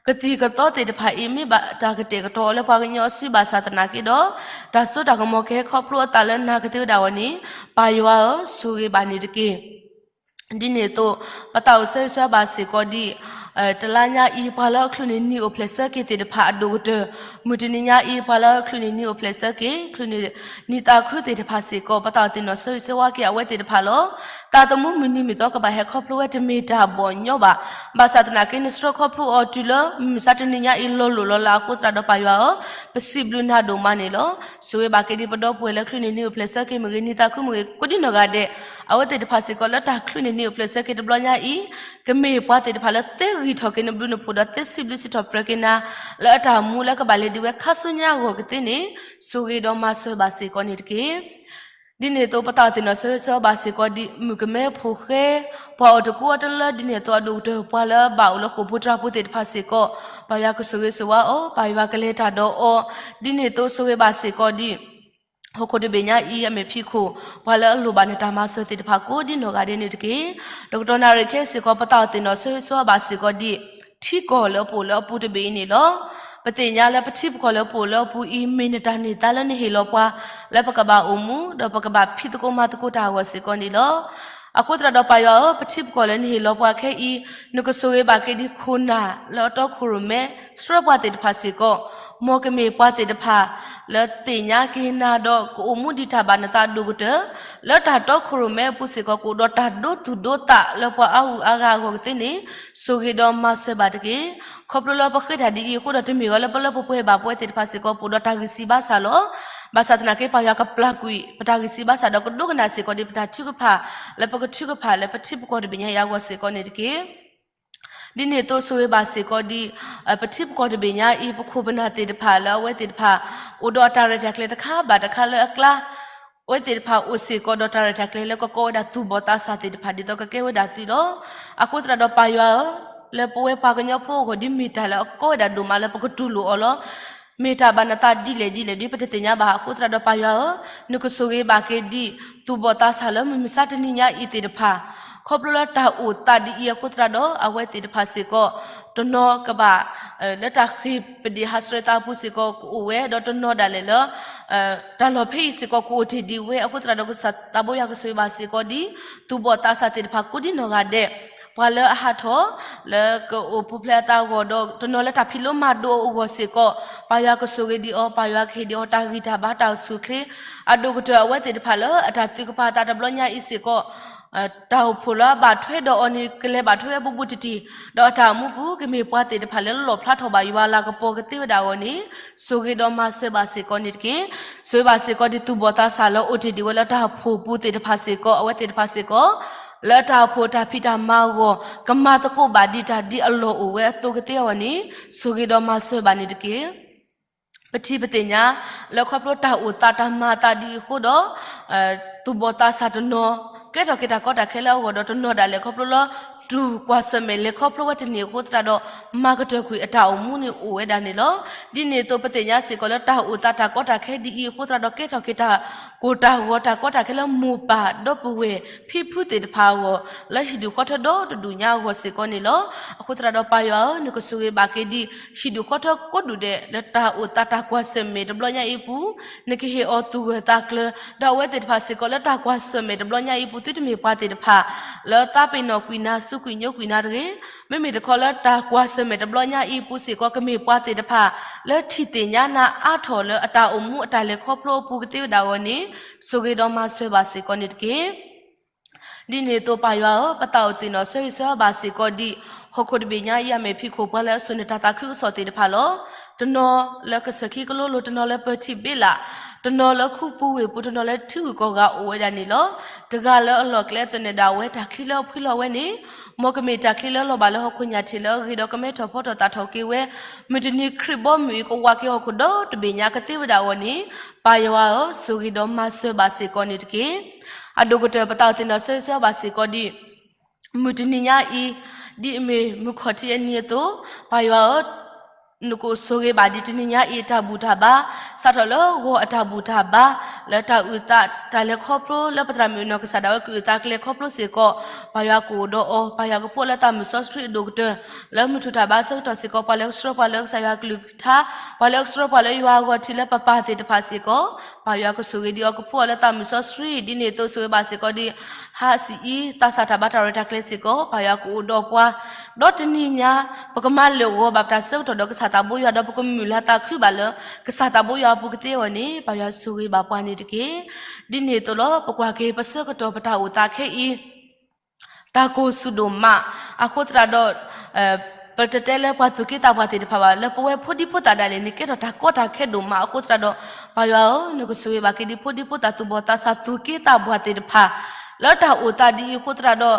ကသံၣ်ကသီသ့ၣ်တဖၣ်အံၤ မ့ၢ်ဘၣ်တၢ်ကတဲာ်ကတီၤအီၤလၢပှၤကညီအစုဘၣ်ဆၣ်သနာ်က့ဒီး, တၢ်စိတၢ်ကမီၤကဟဲခီဖျိအသးလၢနၤကသ့ဝဲဒၣ်အဂီၢ်န့ၣ်, ပၢ်ယွၤဧၢ, ဆိၣ်ဂ့ၤဘၣ်န့ၣ်တက့ၢ်. ဒ်န့ၣ်အသိး, ပသးအိၣ်ဆၢဂ့ၤဆၢဝါဘၣ်စ့ၢ်ကီးဒ် တလါညါအံၤ ပှၤလၢအချုးန့ၢ်နံၤအိၣ်ဖျဲၣ်ဆၢက့ၤသ့ၣ်တဖၣ်အဒိၣ်ကတၢၢ်, မုၢ်တနံၤညါအံၤ ပှၤလၢအချုးန့ၢ်နံၤအိၣ်ဖျဲၣ်ဆၢက့ၤ ချုးန့ၢ်နံၤသးခုသ့ၣ်တဖၣ်စ့ၢ်ကီး, ပသးအိၣ်သ့ၣ်နီၣ်ဆၢဂ့ၤဆၢဝါက့ၤအဝဲသ့ၣ်တဖၣ်လီၤ. သးသမူမုၢ်နံၤမုၢ်သီကဘၣ်ဟဲခီဖျိဝဲတမ့ၢ်တၢ်ဘီၣ်ညီဘၣ်. ဘၣ်ဆၣ်သနာ်က့ နဆှၢခီဖျိအီၤတုၤလၢမုၢ်မဆါတနံၤညါအံၤ လီၤလိၢ်လီၤလးအဃိသတးဒီးပၢ်ယွၤဧၢ, ပစံးဘျုးနၤဒိၣ်မးန့ၣ်လီၤ. ဆိၣ်ဂ့ၤဘၣ်က့ၤဒ်ပဒီပုၢ်ဝဲၢ်လၢချုးန့ၢ်နံၤအိၣ်ဖျဲၣ်ဆၢက့ၤမ့ၢ်ဂ့ၤ, နံၤသးခုမ့ၢ်ဂ့ၤ, ကိးဒ်နီၢ်ဂၤဒဲး, အဝဲသ့ၣ်တဖၣ်စ့ၢ်ကီးလၢတၢ်ချုးန့ၢ်နံၤအိၣ်ဖျဲၣ်ဆၢက့ၤတဘျီညါအံၤ, ကမ့ၢ်ပှၤသ့ၣ်တဖၣ်လၢသ့ဂံၢ်ထီၣ်က့ၤနဘျုးနဖှိၣ်ဒီးသ့စံးဘျုးစံးထီၣ်ပတြၢၤက့ၤနၤ, လၢအတၢ်မူလၢကဘၣ်လဲၤဒံးဝဲခါဆူညါအဂီၢ်ကသ့န့ၣ်, ဆိၣ်ဂ့ၤဒီးမၤစၢၤဘၣ်စ့ၢ်ကီးန့ၣ်တက့ၢ်. ဒ်န့ၣ်အသိး ပသးအိၣ်သ့ၣ်နီၣ်ဆၢဂ့ၤဆၢဝါဘၣ်စ့ၢ်ကီးဒ် မုၣ်ကမဲဖိဃဲ ပှၤအိၣ်တကူအီၤတလၢ ဒ်န့ၣ်အသိးအဒိၣ်ကတၢၢ် ပှၤလၢအဘၣ်အိၣ်လၢဃိာ်ပူၤတြၢ်ပူၤသ့ၣ်တဖၣ်စ့ၢ်ကီး ပၢ်ယွၤကဆိၣ်ဂ့ၤဆိၣ်ဝါအီၤ, ပၢ်ယွၤကလဲၤတၢ်ဒီးအီၤ, ဒ်န့ၣ်အသိးဆိၣ်ဂ့ၤဘၣ်စ့ၢ်ကီးဒ် ဟီၣ်ခိၣ်တဘ့ၣ်ညါအံၤအမဲာ်ဖံးခိၣ် ပှၤလၢအလိၣ်ဘၣ်နတၢ်မၤစၢၤသ့ၣ်တဖၣ်ကိးဒ်နီၢ်ဂၤဒဲးန့ၣ်တက့ၢ်. တကတီၢ်နၣ်ရံၣ်ခဲအံၤစ့ၢ်ကီး ပသးအိၣ်သ့ၣ်နီၣ်ဆၢဂ့ၤဆၢဝါဘၣ်စ့ၢ်ကီးဒ် ထံကီၢ်လၢအပအိၣ်လၢအပူၤတဘ့ၣ်အံၤန့ၣ်လီၤ. ပသ့ၣ်ညါလၢပထံပကီၢ်လၢပအိၣ်လၢအပူၤအံၤ မ့ၢ်နတၢ်န့ၢ်သါလၢနဟ့ၣ်လီၤပှၤ လၢပကဘၣ်အိၣ်မူ ဒီးပကဘၣ်ဖံးသကိးမၤသကိးတၢ်အဂီၢ်စ့ၢ်ကီးန့ၣ်လီၤ. အဃိသတးဒီးပၢ်ယွၤဧၢ, ပထံပကီၢ်လၢနဟ့ၣ်လီၤပှၤခဲအံၤ နကဆိၣ်ဂ့ၤဘၣ်က့ၤဒ်ခိၣ်နၢ်လၢအတီခိၣ်ရိၣ်မဲ ဆှၢပှၤသ့ၣ်တဖၣ်စ့ၢ်ကီး, မ်ကမ့ၢ်ပှၤသ့ၣ်တဖၣ် လၢသ့ၣ်ညါက့ၤနၤဒီးကအိၣ်မူဒံးတၢ်ဘၣ်နသးဒိၣ်ကတၢၢ်, လၢတၢ်တီခိၣ်ရိၣ်မဲအပူၤစ့ၢ်ကီး ကအိၣ်ဒီးတၢ်ဒိသူၣ်ဒိသးလၢပှၤအါဂုၤအါဂၤအဂီၢ်ကသ့န့ၣ် ဆိၣ်ဂ့ၤဒီးမၤစၢၤဘၣ်တက့ၢ်. ခီဖျိလၢပဃ့တၢ်ဒ်အံၤအဃိဒီး တမ့ၢ်ဝဲလၢပလၢပပှဲၤဘၣ်ပဝဲသ့ၣ်တဖၣ်စ့ၢ်ကီး ပအိၣ်ဒီးတၢ်ဂံၢ်စၢ်ဘါစၢ်လီၤ. ဘၣ်ဆၣ်သနာ်က့ ပၢ်ယွၤကပျၢ်ကွံာ်ပတၢ်ဂံၢ်စၢ်ဘါစၢ်ဒီးကဒိကနၣ်စ့ၢ်ကီးဒ်ပတၢ်ထုကဖၣ် လၢပကထုကဖၣ်လၢပထံပကီၢ်တဘ့ၣ်ညါအံၤအဂီၢ်စ့ၢ်ကီးန့ၣ်တက့ၢ်. ဒ်န့ၣ်အသိးဆိၣ်ဂ့ၤဘၣ်စ့ၢ်ကီးဒ် ပထံပကီၢ်တဘ့ၣ်ညါအံၤ ပခိၣ်ပနၢ်သ့ၣ်တဖၣ်လၢအဝဲသ့ၣ်တဖၣ် အိၣ်ဒီးတၢ်ရဲၣ်တၢ်ကျဲၤတခါဘၣ်တခါလၢအကျါ အဝဲသ့ၣ်တဖၣ်အိၣ်စ့ၢ်ကီးဒီးတၢ်ရဲၣ်တၢ်ကျဲၤလၢကကိးဝဲဒၣ်သူၣ်ဘီၣ်သးစၢ်သ့ၣ်တဖၣ် ဒ်သိးကကဲဝဲဒၣ်သုလီၤ. အဃိသတးဒီးပၢ်ယွၤဧၢ, လၢပဝဲပှၤကညီဖိအဂီၢ်ဒ်မ့ၢ်တၢ်လၢအကီဝဲဒၣ်ဒိၣ်မးလၢပကတူၢ်လိာ်အီၤလီၤ. မ့ၢ်တၢ်ဘၣ်နသးဒ်လဲၣ်ဒ်လဲၣ်ဒ်ပတသ့ၣ်ညါဘၣ်. အဃိသတးဒီးပၢ်ယွၤဧၢ, နကဆိၣ်ဂ့ၤဘၣ်က့ၤဒ် သူၣ်ဘီၣ်သးစၢ်လၢမုၢ်မဆါတနံၤညါအံၤသ့ၣ်တဖၣ် ခီဖျိလၢတၢ်အိၣ်သးဒ်အံၤအဃိသတးဒီး အဝဲသ့ၣ်တဖၣ်စ့ၢ်ကီး တနီၤကဘၣ် လၢတၢ်ဃ့ၢ်ပဒ့ၣ်ဟးဆှဲးသးအပူၤစ့ၢ်ကီးကအိၣ်ဝဲ ဒီးတနီၤဒၣ်လဲာ်လၢ တၢ်လီၢ်ဖဲအံၤစ့ၢ်ကီးကအိၣ်တ့ၢ်ဒံးဝဲ. အဃိသတးဒီးကစၢ်သးဘိယွၤကဆိၣ်ဂ့ၤဘၣ်စ့ၢ်ကီးဒ် သူၣ်ဘီၣ်သးစၢ်သ့ၣ်တဖၣ်ကိးဒ်နီၢ်ဂၤဒဲး ပှၤလၢအဟးထီၣ် လၢကအိၣ်ပူၤဖျဲးအသးအဂီၢ် ဒီးတနီၤလၢတၢ်ဖံးလိမၤဒိးအဂီၢ်စ့ၢ်ကီး ပၢ်ယွၤကဆိၣ်ဂ့ၤဒံးအီၤ, ပၢ်ယွၤကဟ့ၣ်ဒံးအီၤတၢ်ဂံၢ်တၢ်ဘါတၢ်အိၣ်ဆူၣ်အိၣ်ချ့ အဒိၣ်ကတၢၢ်အဝဲသ့ၣ်တဖၣ်လၢအတၢ်သုးကပၤအသးတဘျီညါအံၤစ့ၢ်ကီး တၢ်အိၣ်ဖှိၣ်လၢအဘၣ်ထွဲဒီးအီၤန့ၣ် ကလဲၤဘၣ်ထွဲဝဲဘူးဘူးတံၢ်တံၢ်, ဒီးအတၢ်အိၣ်မူပူၤ ကမ့ၢ်ပှၤသ့ၣ်တဖၣ်လၢလီၣ်ဖျါထီၣ်ဘၣ်ယွၤအလၤကပီၤကသ့ဝဲဒၣ်အဂီၢ်န့ၣ် ဆိၣ်ဂ့ၤဒီးမၤစၢၤဘၣ်စ့ၢ်ကီးန့ၣ်တက့ၢ်. ဆိၣ်ဂ့ၤဘၣ်စ့ၢ်ကီးဒ်သူၣ်ဘီၣ်သးစၢ်လၢအိၣ်တ့ၢ်ဒံးဝဲလၢတၢ်အိၣ်ဖှိၣ်ပူၤသ့ၣ်တဖၣ်စ့ၢ်ကီး အဝဲသ့ၣ်တဖၣ်စ့ၢ်ကီး လၢတၢ်အိၣ်ဖှိၣ်တၢ်ဖံးတၢ်မၤအဂီၢ် ကမၤသကိးဘၣ်ဒံးတၢ်ဒ်အလီၢ်အိၣ်ဝဲအသိးကသ့အဂီၢ်န့ၣ် ဆိၣ်ဂ့ၤဒီးမၤစၢၤဘၣ်န့ၣ်တက့ၢ်. ပထံၣ်ပသ့ၣ်ညါ လၢခီဖျိတၢ်အိၣ်သးတၢ်မၤအသးဒ်အံၤအဃိဒီး သူၣ်ဘီၣ်သးစၢ်တနီၤ ကဲထီၣ်က့ၤတၢ်ကီတၢ်ခဲလၢအဂီၢ်ဒီး တနီၤဒၣ်လဲာ်ခီဖျိလၢ တူၢ်ကွၢ်ဆၢၣ်မဲာ်လဲၤခီဖျိဝဲတန့ၢ်အဃိသတးဒီး မၤကတၢၢ်ကွံာ်အတၢ်အိၣ်မူန့ၣ်အိၣ်ဝဲဒၣ်န့ၣ်လီၤ. ဒ်န့ၣ်အသိးပသ့ၣ်ညါစ့ၢ်ကီးလၢတၢ်အိၣ်သးတၢ်ကီတၢ်ခဲဒ်အံၤအဃိသတးဒီး ကဲထီၣ်က့ၤတၢ်ကိၢ်တၢ်ဂီၤတၢ်ကီတၢ်ခဲလၢမိၢ်ပၢ်ဒီပုၢ်ဝဲၢ်ဖံဖုသ့ၣ်တဖၣ်အဂီၢ် လၢဟံၣ်ဒူၣ်ဃီထၢဒီတဒူၣ်ညါအဂီၢ်စ့ၢ်ကီးန့ၣ်လီၤ. အဃိသတးဒီးပၢ်ယွၤဧၢ, နကဆိၣ်ဂ့ၤဘၣ်က့ၤဒ် ဟံၣ်ဒူၣ်ဃီထၢကိးဒူၣ်ဒဲး လၢတၢ်အိၣ်သးတၢ်ကွၢ်ဆၢၣ်မဲာ်တဘျီညါအံၤအပူၤ, နကဟ့ၣ်အီၤသူၣ်ဂၢၢ်သးကျၢၤ, ဒီးအဝဲသ့ၣ်တဖၣ်စ့ၢ်ကီးလၢတၢ်ကွၢ်ဆၢၣ်မဲာ်တဘျီညါအံၤအပူၤ သုတမ့ၢ်ပှၤသ့ၣ်တဖၣ် လၢသးပ့ၤနီၣ်ကွံာ်နၤ စူးကွံာ်ညိကွံာ်နၤတဂ့ၤ. မ့မ့ၢ်တခီလၢတၢ်ကွၢ်ဆၢၣ်မဲာ်တဘျီညါအံၤအပူၤစ့ၢ်ကီး ကမ့ၢ်ပှၤသ့ၣ်တဖၣ် လၢထံၣ်သ့ၣ်ညါနၤအါထီၣ်လၢအတၢ်အိၣ်မူအတၢ်လဲၤခီဖျိအပူၤကသ့ဝဲဒၣ်အဂီၢ်န့ၣ် ဆိၣ်ဂ့ၤဒီးမၤစၢၤဘၣ်စ့ၢ်ကီးန့ၣ်တက့ၢ်. ဒ်န့ၣ်အသိးပၢ်ယွၤဧၢ, ပသးအိၣ်သ့ၣ်နီၣ်ဆၢဂ့ၤဆၢဝါဘၣ်စ့ၢ်ကီးဒ် ဟီၣ်ခိၣ်တဘ့ၣ်ညါအံၤအမဲာ်ဖံးခိၣ် ပှၤလၢအစိာ်န့ၢ်တၢ်သးခုကစီၣ်သ့ၣ်တဖၣ်လီၤ. တနီၤလၢကစၢၢ်ခံကလိလိၤ, တနီၤလၢပၢၤထံးဘ့လး, တနီၤလၢခူပူၤဝ့ၢ်ပူၤ, တနီၤလၢထံဂုၤကီၢ်ဂၤအိၣ်ဝဲဒၣ်န့ၣ်လီၤ. တဂၤလၢအလီၢ်ကျဲသနၢၣ်ဒၣ်ဝဲ တၢ်ချံလၢအဖှံလီၤဝဲန့ၣ် မ်ကမ့ၢ်တၢ်ချံလၢအလီၤဘၣ်လၢဟီၣ်ခိၣ်ညၣ်ထံးလၢအဂ့ၤဒီးကမဲထီၣ်ဖီထီၣ်သၣ်ထီၣ်က့ၤဝဲ, မုၢ်တနံၤခရံာ်ဘီမုၢ်အံၤ ကဝးက့ၤဟီၣ်ခိၣ်ဒီတဘ့ၣ်ညါကသ့ဝဲဒၣ်အဂီၢ်န့ၣ် ပၢ်ယွၤဧၢ, ဆိၣ်ဂ့ၤဒီးမၤစၢၤဘၣ်စ့ၢ်ကီးန့ၣ်တက့ၢ်. အဒိၣ်ကတၢၢ်ပသးအိၣ်သ့ၣ်နီၣ်ဆၢဂ့ၤဆၢဝါဘၣ်စ့ၢ်ကီးဒ် မုၢ်တနံၤညါအံၤ ဒ်အမ့ၢ်မုၢ်ခီၣ်ထံးအနံၤအသိး, ပၢ်ယွၤဧၢ, နကအိၣ်ဆိၣ်ဂ့ၤဘၣ်ဒ်တနံၤညါအံၤအတၢ်ဘူၣ်တၢ်ဘါ, စးထီၣ်လၢဂီၤအတၢ်ဘူၣ်တၢ်ဘါ, လၢတၢ်အုၣ်သးတၢ်လဲၤခီဖျိ လၢပသရၣ်မုၣ်အနီၢ်ကစၢ်ဒၣ်ဝဲကအုၣ်သးကျဲခီဖျိစ့ၢ်ကီး, ပၢ်ယွၤကအိၣ်ဒီးအီၤ, ပၢ်ယွၤကဖှိၣ်လၢသးမုၢ်စီဆှံအဒိၣ်ကတၢၢ်, လၢမုၢ်ထူၣ်တၢ်ဘါဆၢကတီၢ်စ့ၢ်ကီး ပှၤလၢကဆှၢပှၤလၢကစၢ်ယွၤကလုၢ်ကထါ, ပှၤလၢကဆှၢပှၤလၢယွၤအဂီၢ်ထံးလၢပပၢ်သ့ၣ်တဖၣ်စ့ၢ်ကီး, ပၢ်ယွၤကဆိၣ်ဂ့ၤဒံးအီၤ ကဖှိၣ်အီၤလၢသးမုၢ်စီဆှံ, ဒ်န့ၣ်အသိးဆိၣ်ဂ့ၤဘၣ်စ့ၢ်ကီးဒ် ဟးစံၣ်အံၤ သးစၢ်တၢ်ဘါတၢ်ရဲၣ်တၢ်ကျဲၤစ့ၢ်ကီး, ပၢ်ယွၤကအိၣ်ဒီးပှၤ, ဒီးတနံၤညါ ပကမၤလၢာ်ဂီၤဘၣ်ပတၢ်ဆၢကတီၢ်ဒီးကစၢ်သးဘိယွၤ ဒီးပကမုၢ်လၢ်သးခုဘၣ်လၢ ကစၢ်သးဘိယွၤအပူၤကသ့အဂီၢ်န့ၣ် ပၢ်ယွၤဆိၣ်ဂ့ၤဘၣ်ပှၤန့ၣ်တက့ၢ်. ဒ်န့ၣ်အသိးလီၤ ပကွၢ်က့ၤပဆၢကတီၢ်ပတၢ်အိၣ်သးခဲအံၤ တၢ်ကိၢ်ဆူၣ်ဒိၣ်မး, အဃိသတးဒီး ပတတဲလၢပှၤသူၣ်က့သးပှၢ်သ့ၣ်တဖၣ်ဘၣ်, လၢပဝဲဖိဒံဖိသၣ်ဒၣ်လဲာ်န့ၣ် ကဲထီၣ်တၢ်ကီတၢ်ခဲဒိၣ်မးအဃိသတးဒီး, ပၢ်ယွၤဧၢ, နကဆိၣ်ဂ့ၤဘၣ်က့ၤဒ်ဖိဒံဖိသၣ်သူၣ်ဘီၣ်သးစၢ်သူၣ်က့သးပှၢ်သ့ၣ်တဖၣ်, လၢတၢ်အိၣ်သးဒ်အံၤအဃိသတးဒီး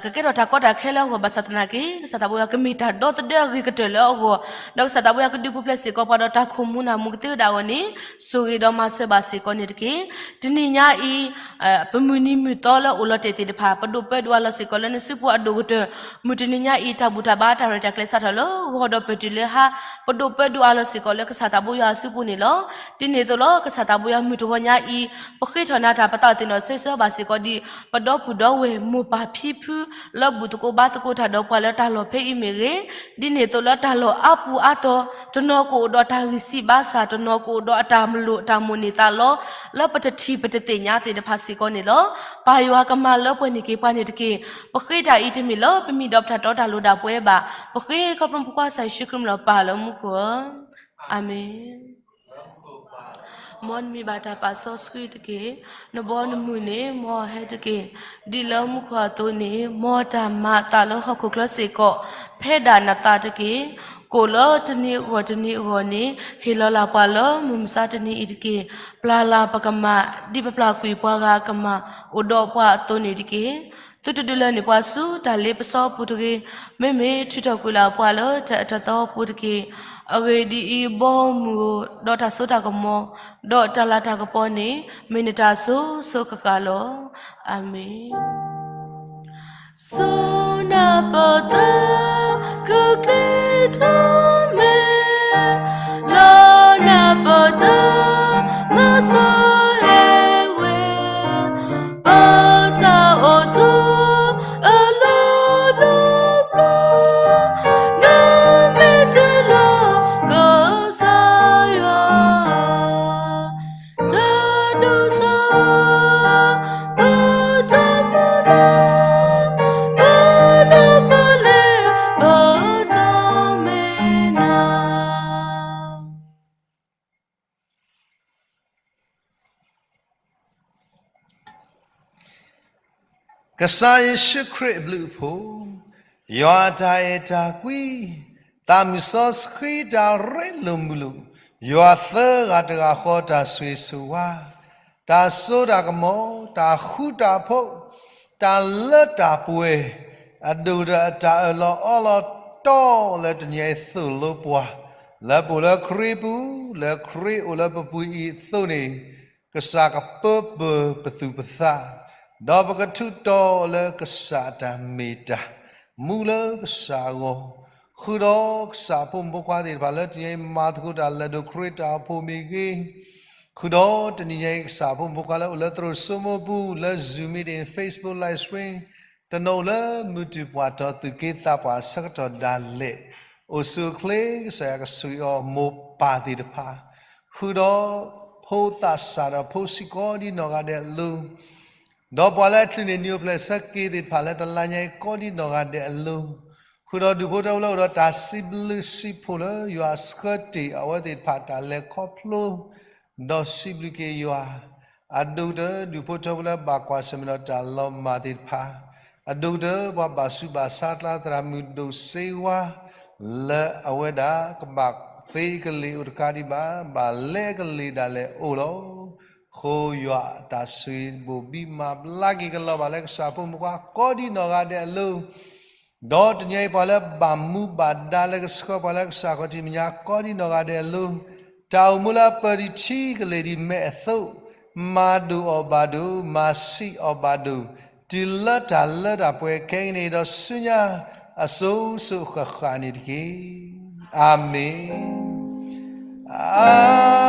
ကကဲထီၣ်တၢ်ကီတၢ်ခဲလၢအဂီၢ် ဘၣ်ဆၣ်သနာ်က့ ကစၢ်သးဘိယွၤကမ့ၢ်တၢ်ဒီသဒၢအဂ့ၤကတၢၢ်လၢအဂီၢ်, ဒီးကစၢ်သးဘိယွၤကဒုးပူၤဖျဲးစ့ၢ်ကီးပှၤဒီးတၢ်ခိၣ်မူနၢ်မူကသ့ဝဲဒၣ်အဂီၢ်န့ၣ် ဆိၣ်ဂ့ၤဒီးမၤစၢၤဘၣ်စ့ၢ်ကီးန့ၣ်တက့ၢ်. တနံၤညါအံၤ ပမုၢ်နံၤမုၢ်သီလၢအိၣ်လီၤတဲာ်သ့ၣ်တဖၣ် ပဒိၣ်ပၢဒိၣ်အါလီၤစ့ၢ်ကီးလၢနစုပူၤအဒိၣ်ကတၢၢ်, မုၢ်တနံၤညါအံၤ တၢ်ဘူၣ်တၢ်ဘါတၢ်ရဲၣ်တၢ်ကျဲၤစးထီၣ်လၢဂီၤဒီးပၢၢ်တုၤလၢဟါ, ပဒိၣ်ပၢဒိၣ်အါလီၤစ့ၢ်ကီးလၢကစၢ်သးဘိယွၤအစုပူၤန့ၣ်လီၤ. ဒ်န့ၣ်အသိးလီၤ ကစၢ်သးဘိယွၤမုၢ်တဂီၤညါအံၤ ပဃ့ထီၣ်နၤတၢ်ပသးသ့ၣ်နီၣ်ဆၢဆၢဘၣ်စ့ၢ်ကီးဒ် ပဒီပုၢ်ဒီဝဲၢ်မိၢ်ပၢ်ဖံဖု လၢဘူၣ်သကိးဘါသကိးတၢ်ဒီးပှၤလၢတၢ်လီၢ်ဖဲအံၤမ့ၢ်ဂ့ၤ, ဒ်န့ၣ်အသိးလၢတၢ်လီၢ်အါပူၤအါတီၤ တနီၤကအိၣ်ဒီးတၢ်ဂံၢ်စၢ်ဘါစၢ် တနီၤကအိၣ်ဒီးအတၢ်လိၣ်တၢ်မိၣ်န့ၢ်သးလီ လၢပတထံၣ်ပတသ့ၣ်ညါသ့ၣ်တဖၣ်စ့ၢ်ကီးန့ၣ်လီၤ. ပၢ်ယွၤကမၤလၢပှဲၤန့ၢ်က့ၤပှၤန့ၣ်တက့ၢ်. ပဃ့တၢ်အံၤတမ့ၢ်လၢပမံၤဒီးပတၢ်တီတၢ်လိၤဒၣ်ပဝဲဘၣ်. ပဃ့ခီဖျိပှၤစၢ်ယ့ၣ်ၡူးခရံာ်မံၤလီၤပၢ်လၢမူခိၣ်ဧၢ, အၤမ့ၣ်. မ်နမံၤဘၣ်တၢ်ပာ်စီဆှံတက့ၢ်. နဘီနမုၢ်န့ၣ် မ်ဟဲတက့ၢ်. ဒ်လၢမူခိၣ်အသိးန့ၣ် မ်တၢ်မၤအသးလၢဟီၣ်ခိၣ်ချၢစ့ၢ်ကီး ဖဲဒၣ်နသးတက့ၢ်. ကိၣ်လၢတနံၤအဂီၢ်တနံၤအဂီၢ်န့ၣ် ဟ့ၣ်လီၤလၢ်ပှၤလၢမုၢ်မဆါတနံၤအံၤတက့ၢ်. ပျၢ်လၢ်ပကမၣ် ဒ်ပပျၢ်ကွံာ်ပှၤဂၤအကမၣ် အိၣ်ဒီးပှၤအသိးန့ၣ်တက့ၢ်. သုတဒုးလၢန့ၢ်ပှၤဆူတၢ်လ့ပစီအပူၤတဂ့ၤ. မ့မ့ၢ်ထုးထီၣ်ကွံာ်လၢ်ပှၤလၢတၢ်အၢတၢ်သီအပူၤတက့ၢ်. အဂ့ၢ်ဒ်အံၤ, ဘီမုၢ်ဧိၤ, ဒီးတၢ်စိတၢ်ကမီၤ, ဒီးတၢ်လၤတၢ်ကပီၤန့ၣ် မ့ၢ်နတၢ်စိၤစိၤဃၣ်ဃၣ်လီၤ. အၤမ့ၣ်. စိနၢ်ပၢၢ်တၢ် ကကျဲၤထီၣ်မဲာ်, လၢနၢ်ပၢၢ်တၢ် မၤစၢၤဟဲဝဲ, ပတၢ်အိၣ်ဆူၣ်အလီၢ်လီၢ်ဘျီ, နမ့ၢ်တၢ်လီၢ်ကစၢ်ယွၤ တၢ်ဒိၣ်စၢ် ပတၢ်မၤလၤ ပလၢပလဲၤ ပတၢ်မဲာ်နၢ်. ကစၢ်ယ့ၣ်ၡူးခရံာ်အဘျုးအဖှိၣ်, ယွၤအတၢ်အဲၣ်တၢ်ကွံ, သးမုၢ်စီဆှံတၢ်ရ့လိာ်မုာ်လိာ်, ယွၤသၢဂၤတဂၤဃီတၢ်ဆိၣ်ဂ့ၤဆိၣ်ဝါ, တၢ်စိတၢ်ကမီၤ, တၢ်ဃူတၢ်ဖိး, တၢ်လၢတၢ်ပှဲၤ, အဒိၣ်ကတၢၢ်အတၢ်အၢၣ်လီၤအီလီၤတီလၢတနံၤအံၤသိၣ်လိပှၤ, လၢပအိၣ်လၢခရံာ်ပူၤ, လၢခရံာ်အိၣ်လၢပပူၤအံၤအသိးန့ၣ်, ကစၢ်ကပၢပၢၢ်ပသူၣ်ပသး, ဒီးပကထူးတီၤလၢကစၢ်အတၢ်မ့ၢ်တၢ်, မူလၢကစၢ်အဂီၢ်, ဃုာ်ဒီးကစၢ်ဖိမုၣ်ဖိခွါသ့ၣ်တဖၣ်လၢတနံၤအံၤမၤသကိးတၢ်လၢဒိၣ်ခရံာ်တၢ်အိၣ်ဖှိၣ်မ့ၢ်ဂ့ၤ, ဃုာ်ဒီးတနံၤညါအံၤကစၢ်ဖိမုၣ်ဖိခွါလၢအိၣ်လၢသရိာ်စိမိပူၤ လၢ Zoom meeting, Facebook live stream, တနီၤအိၣ်လၢမုၢ်တူၢ်ပှၢ်ထီၣ်သူၣ်က့သးပှၢ်အဆၢကတီၢ်ဒၣ်လဲာ်, အိၣ်ဆူၣ်အိၣ်ချ့ကစၢ်ယွၤကဆိၣ်ဂ့ၤအီၤမိၢ်ပၢ်သ့ၣ်တဖၣ်, ဃုာ်ဒီးဖိသးစၢ်ဒီးဖိဆံးကိးဒ်နီၢ်ဂၤဒဲးအလိၤ ဒီးပှၤလၢအချုးန့ၢ်နံၣ်အိၣ်ဖျဲၣ်ဆၢက့ၤသ့ၣ်တဖၣ်လၢတလါညါအံၤကိးဒ်နီၢ်ဂၤဒဲးအလိၤ, ဃုာ်ဒီးဒူၣ်ဖိထၢဖိလၢအိၣ်ဒီးတၢ်စံးဘျုးစံးဖှိၣ်လၢယွၤဆှၢတ့ၢ်အဝဲသ့ၣ်တဖၣ်တၢ်လဲၤခီဖျိ, ဒီးစံးဘျုးက့ၤယွၤ, အဒိၣ်ကတၢၢ်ဒူၣ်ဖိထၢဖိလၢဘၣ်ကွၢ်ဆၢၣ်မဲာ် ဒီးတၢ်လီၤမၢ်သ့ၣ်တဖၣ်, အဒိၣ်ကတၢၢ်ပှၤဘၣ်ဆူးဘၣ်ဆါ သရၣ်မုၣ်ဒိၣ်စ့ဝါ လၢအဝဲဒၣ်ကဘၣ်သ့ကလ့ၢ်အိၣ်တခါဒံးဘၣ်, ဘၣ်လဲကလ့ၢ်ဒၣ်လဲာ်အိၣ်လီၤ. ဃိယွၤအတၢ်ဆိၣ်ဂ့ၤဘိၣ်ဘံမၤဘျါက့ၤကလီၤဘၣ်လၢကစၢ်ဖိမုၣ်ဖိခွါကိးဒ်နီၢ်ဂၤဒဲးအလိၤ, ဒီးတနံၤအံၤပှၤလၢဘၣ်မူဘၣ်ဒါလၢကဆှၢပှၤလၢကစၢ်ခီၣ်ထံးမဲာ်ညါကိးဒ်နီၢ်ဂၤဒဲးအလိၤ, တၢ်အိၣ်မူလၢအပၢၢ်ဒံးထံကလ့ၢ်ဒံးမဲာ်အသိး, မၤဒိၣ်အီၤဘၣ်ဒိၣ်, မၤဆံးအီၤဘၣ်ဒိၣ်, တုၤလၢတၢ်လၢတၢ်ပှဲၤခဲကနံၣ်အံၤဒီးဆူညါ အစိၤစိၤဃၣ်ဃၣ်န့ၣ်တက့ၢ်. အၤမ့ၣ်. အၤ